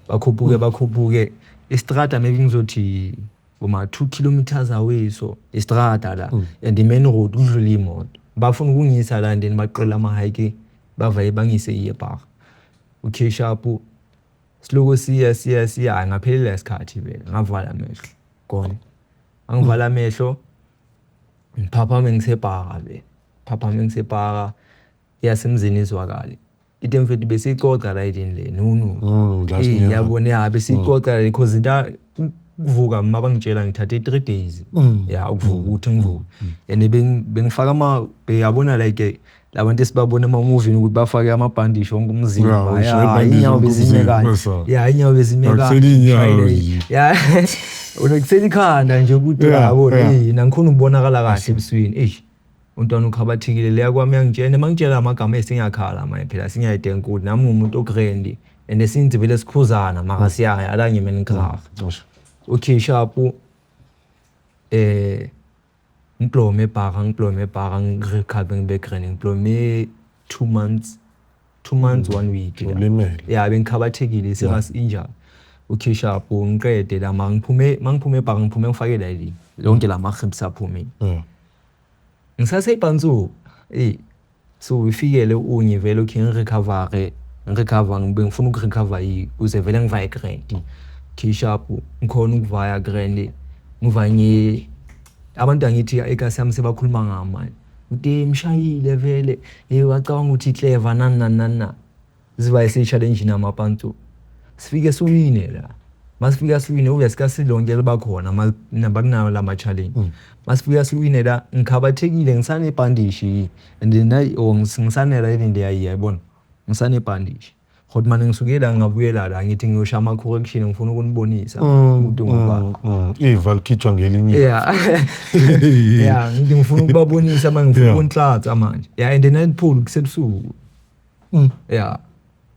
Bakhuphuke, bakhuphuke. Istrata maybe ngizothi boma 2 kilometers away, so istrata la. And the main road kudlula imoto. Bafuna ukungisa la and then baqela ama-hike, bavaye bangise eBar. Okay, sharp. Siloko siya siya siya, ngaphelele isikhathi vele, ngavala amehlo. Gone. Angivala amehlo. Ngiphaphame ngisebhaka vele. Phaphame ngisebhaka. Yasemzini izwakale. Into mfethu besiyixoxa la yini le, no no. Last year. Yabona, ya besiyixoxa because da Ukuvuka mabangitshela ngithathe 3 days. Ya, ukuvuka ukuthi ngivuke. And bengifaka ama, yabona like labantu esibabona ema-movini ukuthi bafake amabhandishi wonke umzimba. Ya, ushaye Ya, ibhandishi inyawo wonke bezime umzimba, kahle. bese. Ya, inyawo bezime kahle. Akusele inyawo Shayile. nje. Ya. Unokusela ikhanda nje ukuthi yabona, eh nangikhona ukubonakala kahle ebusweni. Eish. Umntwana ukhabathekile leya kwami yangitshela, mangitshela amagama esingakhala manje phela singiyayide enkulu nami ngumuntu o-grand and since vele sikhuzana mara siyaya ala nge-Minecraft. Okay, sharp. Ngiplome ebhaka, ngiplome ebhaka, ngi-recover ngibe grand, ngiplome 2 months, 2 months 1 week. Ulimele. Ya, bengikhabathekile serious injury. Okay, sharp, ngiqede la mangiphume, mangiphume ebhaka ngiphume ngifake la li. Lonke la ma-ribs aphumile. Ngisaseyibhansu. So ifikele unye vele okay ngi-recover, ngi-recover ngibe ngifuna uku-recover ukuze vele ngivaye grand. Okay, sharp, ngikhona ukuvaya grand. Ngivanye abantu angithi ekasi yami sebakhuluma ngami manje. Uthi mshayile vele, wacabanga ukuthi clever nani nani nani na. Sivaye se-challenge namaphantu. Sifike siwine la. Masifika siwine obviously kasilonke liba khona nabakunayo lama challenge. Masifika siwine la ngikhabathekile ngisane ibhandishi and then ngisanela ile nto yayibona. Ngisane ibhandishi. Kodwa manje ngisuke la ngabuyela la ngithi ngiyoshaya ama correction ngifuna ukunibonisa ukuthi ngubani. Iva likhitshwa ngelinye. Yeah. Yeah, ngithi ngifuna ukubabonisa manje ngifuna ukunhlatsa manje. Yeah, and the night pool kusebusuku. Yeah.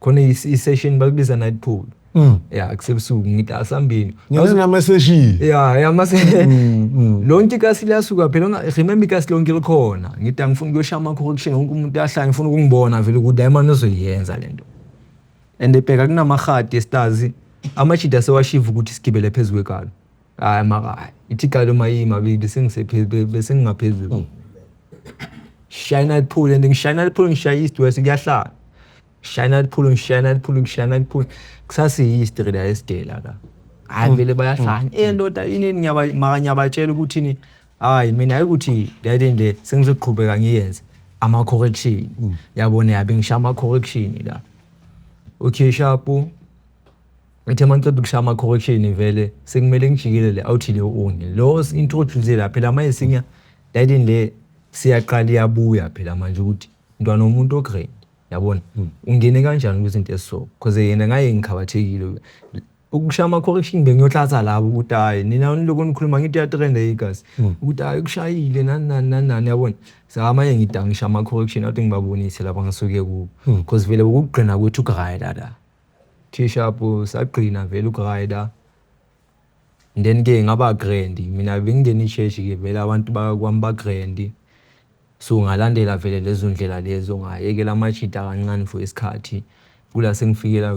Khona i-session bakubiza night pool. Yeah, kusebusuku ngithi asambeni. Ngene nama session. Yeah, yeah, mase lonke ikasi liyasuka phela, remember ikasi lonke likhona. Ngithi angifuni ukuyoshaya ama correction wonke umuntu ahlanye ngifuna ukungibona vele ukuthi hayi manje uzoyenza lento. And ebheka kunamahadi estars amajida sewashiva ukuthi sigibele phezulu kwekalo. Hayi maka, ithi ikalo mayima bese ngisephezulu bese ngingaphezulu. Shine night pool and ngishaya night pool ngishaya east west kuyahlala. Shine night pool ngishaya night pool ngishaya night pool. Kusasa history la esidela la. Hayi vele bayahlanya. Ndoda yini maka ngiyabatshela ukuthi ni hayi mina hayi ukuthi le nto sengizoqhubeka ngiyenze ama correction. Yabona yabe ngishaya ama correction la. Okay, sharp. Ngithe mangiceda ukushaya ama correction vele sekumele ngijikele le out le only. Lo introduce la phela manje sinya le le siyaqala iyabuya phela manje ukuthi ntwana umuntu o-grand yabona ungene kanjani kwizinto esiso because yena ngaye ngikhabathekile ukushaya ama correction bengiyohlatha labo ukuthi hayi nina niloko nikhuluma ngithi ya-trend igazi ukuthi hayi kushayile nani nani nani yabona. Samanye ngithi ngisha ama correction athi ngibabonise lapha ngisuke kubo because vele ukugqina kwethu ugrida la. T-sharp sagqina vele ugrida. Then ke ngaba grand mina bengingena i-church ke vele abantu bakwami ba grand. So ngalandela vele lezo ndlela lezo ngayekela amajita kancane for isikhathi. Kula sengifikela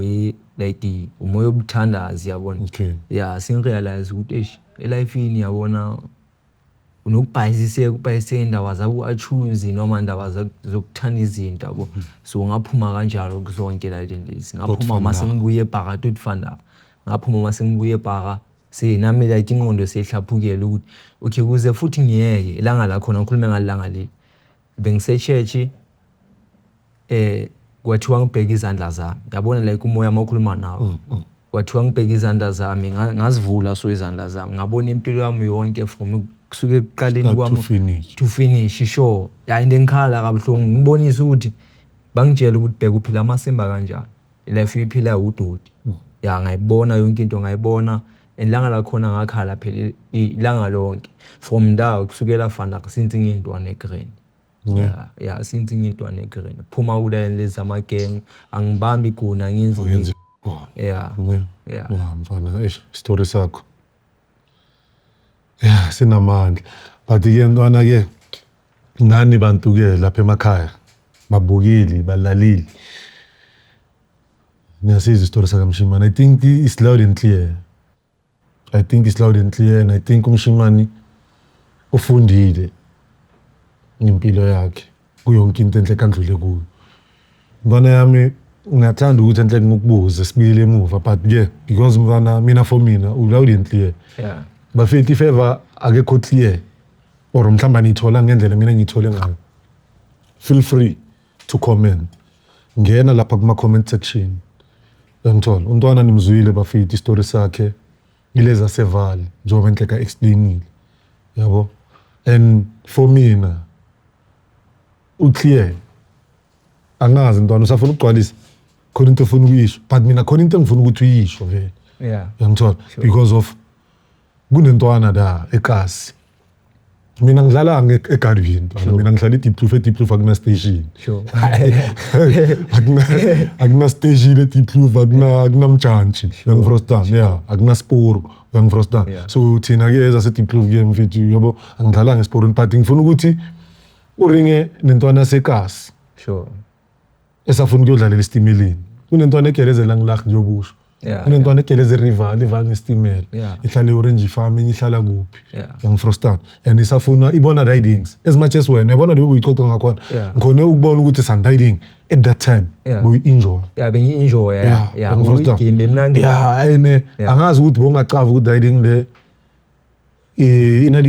like umoya obuthandazi yabona. Yeah, sengirealize ukuthi eish elifini yabona unokubhayisiseka ubhayisise indaba zabo achoose noma indaba zokuthanda izinto yabo. So ngaphuma kanjalo kuzonke la lezi. Ngaphuma mase ngibuye ebhaka tot fanda. Ngaphuma mase ngibuye ebhaka senami like ingqondo seyihlaphukela ukuthi okay kuze futhi ngiyeke ilanga la khona ngikhulume ngalanga leli. Bengise church kwathiwa ngibheke izandla zami. Yabona like umoya mawukhuluma nawe. Kwathiwa ngibheke izandla zami ngazivula so izandla zami ngabona impilo yami yonke from kusuke ekuqaleni kwami to finish sure. Ya into engikhala kabuhlungu ngibonisa ukuthi bangitshela ukuthi bheka uphila amasimba kanjani. Life uyiphila udoti. Ya ngayibona yonke into ngayibona and langa la khona ngakhala phela ilanga lonke from ndawo kusukela fana since ngiyintwana egrand. Yeah, since ngiyintwana egrand. Phuma kuleli lezi ama-gang angibambi iguna ngenzi. Yeah. Yeah. Yeah, mfana, eish story sakho. Yeah, sinamandla. But ke ntwana ke nani bantu ke lapha emakhaya babukile balalile. Ngiyasizwa isitori sakaMshimane. I think it's loud and clear. I think it's loud and clear and I think uMshimane ufundile ngempilo yakhe kuyonke into enhle kandlule kuyo. Mntwana yami ngiyathanda ukuthi enhle ngikubuze sibuyele emuva but ke because mntwana mina for mina u loud and clear. Yeah. Bafethu favor akekho clear or mhlawumbe nithola ngendlela mina ngithole ngayo. Feel free to comment. Ngena lapha kuma comment section. Ngithola umntwana nimzwile bafethu isitori sakhe. Ileza sevali njengoba enhleka explainile. Yabo? And for mina uclear. Angazi ntwana usafuna ukugcwalisa khona into ofuna ukuyisho, but mina khona into engifuna ukuthi uyisho vele. Uyangithola? Because of kunentwana la ekasi. Mina ngidlala eGarvey ntwana. Mina ngihlala eDiepkloof, eDiepkloof akuna station. Akuna station eDiepkloof, akuna mjantshi. Uyangifrostan, yeah, akuna sporo. Uyangifrostan. So thina ke ezaseDiepkloof ke mfethu yabo angidlalanga esiporweni, but ngifuna ukuthi uringe nentwana yasekasi. Esafuna ukuyodlalela esitimeleni. Kunentwana egelezela ngilah nje obusho. Kunentwana egeleze river, liva ngesitimela. Ihlala eOrange Farm, enye ihlala kuphi. Uyangifrostan. And isafuna ibona ridings as much as wena yabona leyo uyixoxa ngakhona. Ngikhone ukubona ukuthi sun riding at that time buyi-enjoy. Yeah, bengi-enjoy, yeah. Yeah, uyangifrostan. Uyigame emnandi. Yeah, and angazi ukuthi bowungacava ukuthi riding le ina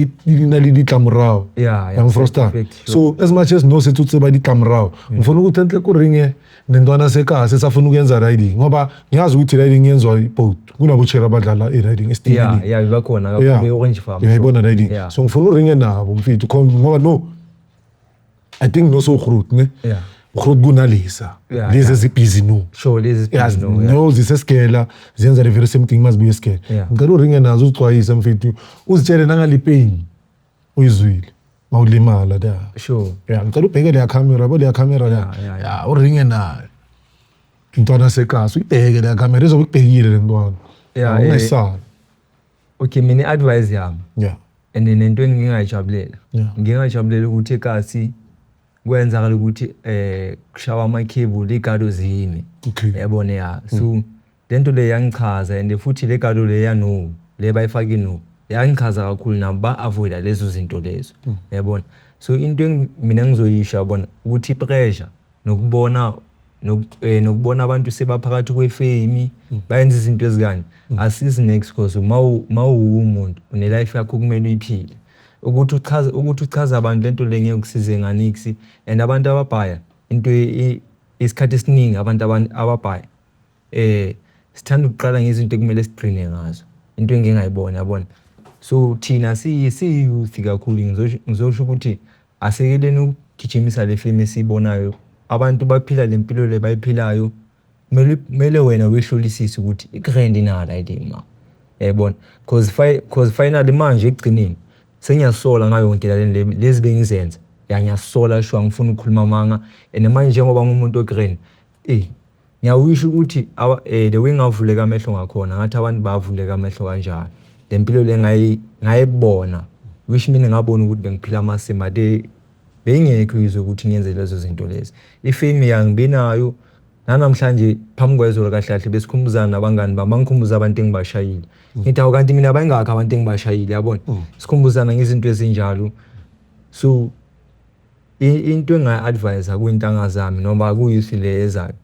le ditlamorao. Uyangifrostan. Perfect, sure. So as much as no sethu tseba ditlamorao, ngifuna ukuthi enhle kuringe nentwana sekasi esafuna ukuyenza riding, ngoba ngiyazi ukuthi riding yenziwa iboat. Kunabochera abadlala i-riding esitimeleni. Yeah, yeah, bakhona kakhulu e-Orange Farm. Uyayibona riding. So ngifuna uringe nabo mfethu, ngoba no I think no so groot ne. Groot kunalisa. Lezi ezibhizi no. Sure, lezi ezibhizi no, yeah. No, zisesigela, ziyenza the very same thing mazibuye esigela. Ngicela uringe nazo uzixwayise mfethu, uzitshele nangali pain uyizwile mawulimala da. Yeah, ngicela ubheke leya camera, yabo leya camera la. Yeah, uringe nayo. Intwana sekasi, uyibheke leya camera, izobe ikubhekile le ntwana. Ungayisabi. Okay, mina i-advice yami. And nento engingayijabulela. Ngingajabulela ukuthi ekasi kwenzakala ukuthi kushawa ama-cable igado zime. Yabona ya. So lento le yangichaza, and futhi le gado le ya no, le bayifake no. Yangichaza kakhulu nabo ba-avoida lezo zinto lezo. Yabona. So into mina ngizoyisho yabona ukuthi pressure nokubona abantu sebaphakathi kwefame bayenza izinto ezikanje. Asizi next because mawumuntu une life yakho kumele uyiphile. Ukuthi uchaze abantu lento le ngeke kusize nganiksi, and abantu ababhaya into isikhathi esiningi abantu ababhaya sithanda ukuqala ngezinto ekumele sigcine ngazo, into engingayibona yabona. So thina siyi-youth kakhulu, ngizosho ukuthi asekeleni ukugijimisa le fame esiyibonayo. Abantu baphila le mpilo le bayiphilayo, kumele wena uyihlolisise ukuthi i-grand na la iding ma. Yayibona, cause finally manje ekugcineni sengiyasola ngayo yonke le lezi bengizenza. Ya, ngiyasola sure, angifuni ukukhuluma amanga. And manje njengoba ngumuntu o-grand, ngiyawisho ukuthi the way ngavuleka amehlo ngakhona, ngathi abantu bavuleka amehlo kanjani. Le mpilo le ngayibona, which mean ngabona ukuthi bengiphila amasima de bengekho izwe ukuthi ngiyenze lezo zinto lezi. Ifame yangibinayo nanamhlanje phambi kwezolo kahle kahle besikhumbuzana nabangani bami, bangikhumbuza abantu engibashayile. Ngithi awu kanti mina bayingakho abantu engibashayile yabona. Sikhumbuzana ngezinto ezinjalo. So into engayi-advise kuyintanga zami noma kuyouth le ezayo.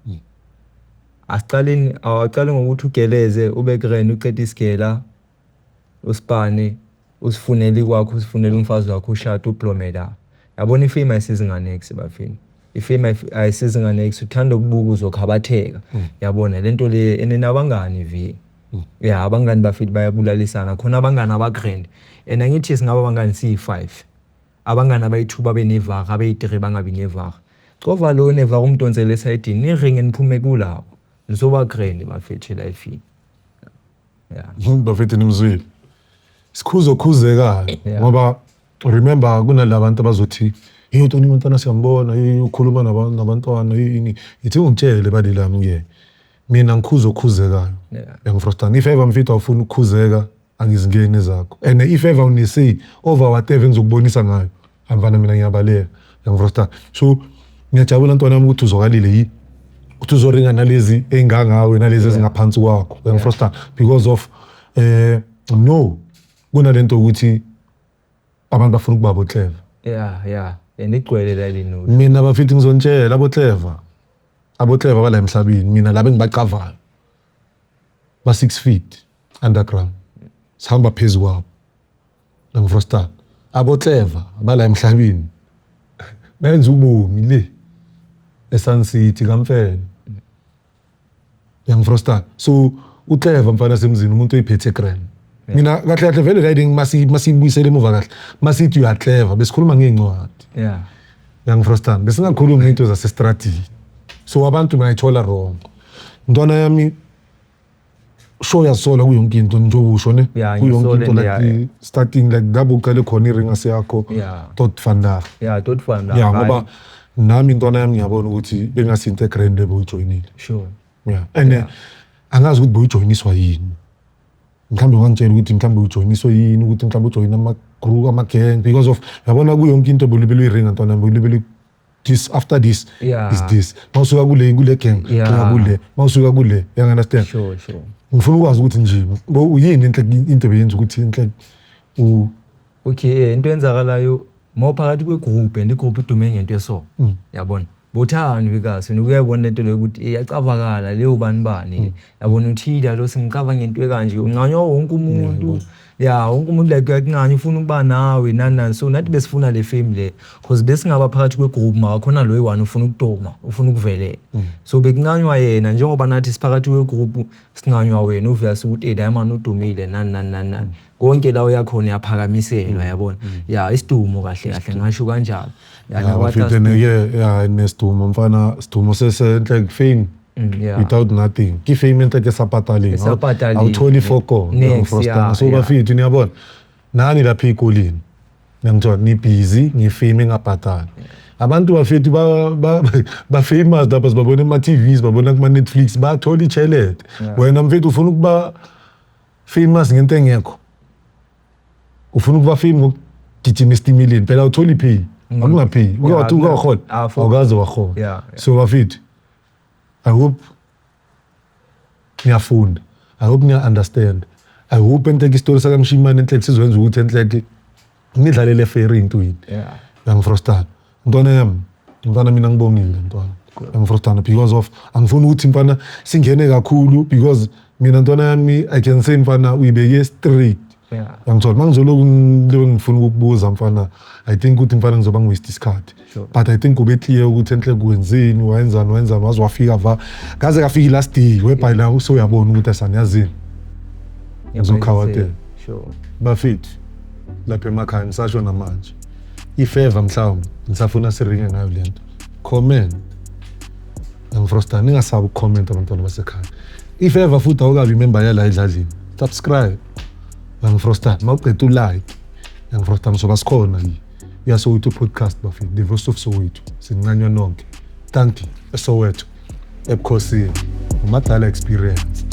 Asiqaleni, awaqale ngokuthi ugeleze ube grand, uqede isigela, usipane, usifunele kwakho, usifunele umfazi wakho, ushade, ublome la. Yabona ifame ayisizi nganex bafini. Ifame ayisizi nganex, uthanda ukubuka uzokhabatheka. Yabona lento le ene nabangani vi. Yeah, abangani bafethu bayabulalisana, khona abangani abagrand. And angithi singaba abangani siyi-5. Abangani abayi-2 babe nevara, abayi-3 bangabi nevara. Cova lo nevara umdonsele esayidini, niringe niphume kulawo. Nizoba grand bafethu elifini. Yeah. Bafethu nimzwile. Sikhuzo khuzekayo ngoba remember kunalabantu abazothi hey Tony Montana siyambona, hey ukhuluma nabantwana yini. Ithi ungitshele bali lami ke. Mina ngikhuzo khuzekayo. Uyangifrustana. If ever mfethu awufuni ukukhuzeka angizingeni ezakho. And if ever unesi over whatever engizokubonisa ngayo, amfana mina ngiyabaleka. Uyangifrustana. So ngiyajabula ntwana wami ukuthi uzokalile yi. Ukuthi uzoringa nalezi engangawe nalezi ezingaphansi kwakho. Uyangifrustana because of no kunalento ukuthi abantu bafuna ukuba boClever. Yeah, yeah. And igcwele la lino. Mina bafethu ngizonitshela aboClever. AboClever bala emhlabeni mina laba engibacavayo. Ba 6 feet underground. Sihamba phezulu kwabo. Ngifrostana. AboClever bala emhlabeni. Benza ubomi le. eSun City kaMfene. Ngifrostana. So uClever mfana semzini umuntu oyiphethe grand. Mina kahle kahle vele riding masiyibuyisele emuva kahle, masithi you are clever, besikhuluma ngey'ncwadi. Uyangifrostana, besingakhulumi ngey'nto zasestradini. So abantu bangayithola wrong. Ntwana yami, sure uyazisola kuyo yonke into njengoba usho ne? Yeah, Kuyo yonke ngisola into nje, like yeah. starting like lapho uqale khona iringasi yakho. Tot vandag. Yeah, tot vandag. Yeah, ngoba nami intwana yami ngiyabona ukuthi bengasinto egrand eboyijoyinile. Sure. Yeah. And angazi ukuthi boyijoyiniswa yini. Mhlawumbe ungangitshela ukuthi mhlawumbe ujoyiniswe yini, ukuthi mhlawumbe ujoyine ama-group, ama-gang, because of uyabona kuyo yonke into bolibele uyiringa ntwana yami, bolibele this after this is this. Mawusuka kule gang, uya kule, mawusuka kule, you understand? Sure, sure. Ngifuna ukwazi ukuthi nje uyini into ebeyenza ukuthi enhle u Okay, into enzakalayo mawuphakathi kwegroup and igroup idume ngento eso. Yabona. Bothani because wena uyayibona lento leyo ukuthi iyacavakala leyo bani bani. Yabona uthila lo singicava ngento ekanje uncanywa wonke umuntu. Yeah, wonke umuntu like uyakuncanya ufuna ukuba nawe nani nani. So nathi besifuna le fame le because besingaba phakathi kwegroup makakhona lo one ufuna ukuduma, ufuna ukuvelela. So bekuncanywa yena njengoba nathi siphakathi kwegroup sincanywa wena obvious ukuthi la man udumile nani nani nani nani. Konke la uyakhona uyaphakamiselwa yabona. Yeah, isidumo kahle kahle ngasho kanjalo. Yeah, bafethu yeah, nesidumo mfana, sidumo sesenhle fame. Without nothing. Ke fame enhle ke sapataleng. Esapataleng. Awutholi foko. Next, yeah, So bafethu niyabona. Nani lapha ezikoleni. Ngiyangithola ni busy ngefame engabhadali. Abantu bafethu ba famous lapha sibabona ema TVs, babona kuma Netflix, bathola ichelete. Wena mfethu ufuna ukuba famous ngento engekho. Ufuna ukuba famous ngokugijima esitimeleni, phela awutholi pay. Akuna pay. Uke wahola. Awukaze wahola. So bafethu, I hope niyafunda. I hope niya understand. I hope enhleke isitori sakaMshimane enhleke sizokwenza ukuthi enhleke nidlalele fair into yini. Uyangifrostana. Mntwana yami, mntwana mina ngibongile mntwana. Uyangifrostana because of angifuni ukuthi mfana singene kakhulu because mina mntwana yami I can say mfana uyibeke straight. Uyangithola mangizoloku ngifuna ukukubuza mfana, I think ukuthi mfana ngizoba ngiwaste isikhathi. But I think ube clear ukuthi enhle kwenzeni, wayenzani, wayenzani, waze wafika va. Kaze kafika last day whereby la usuyabona ukuthi asaniyazini. Ngizokhawatela. Sure. Bafethu lapha emakhaya ngisasho namanje. Ifeva mhlawumbe ngisafuna siringe ngayo lento. Comment. Ngifrostana ningasabi ukucomment abantwana basekhaya. Ifeva futhi awukabi member yala edladleni. Subscribe. Ngifrostana mawuqeda ulike. Ngifrostana soba sikhona la. YaSoweto podcast bafethu, the voice of Soweto. Sincanywa nonke. Thank you. Soweto. Ebukhosini. Umadala experience.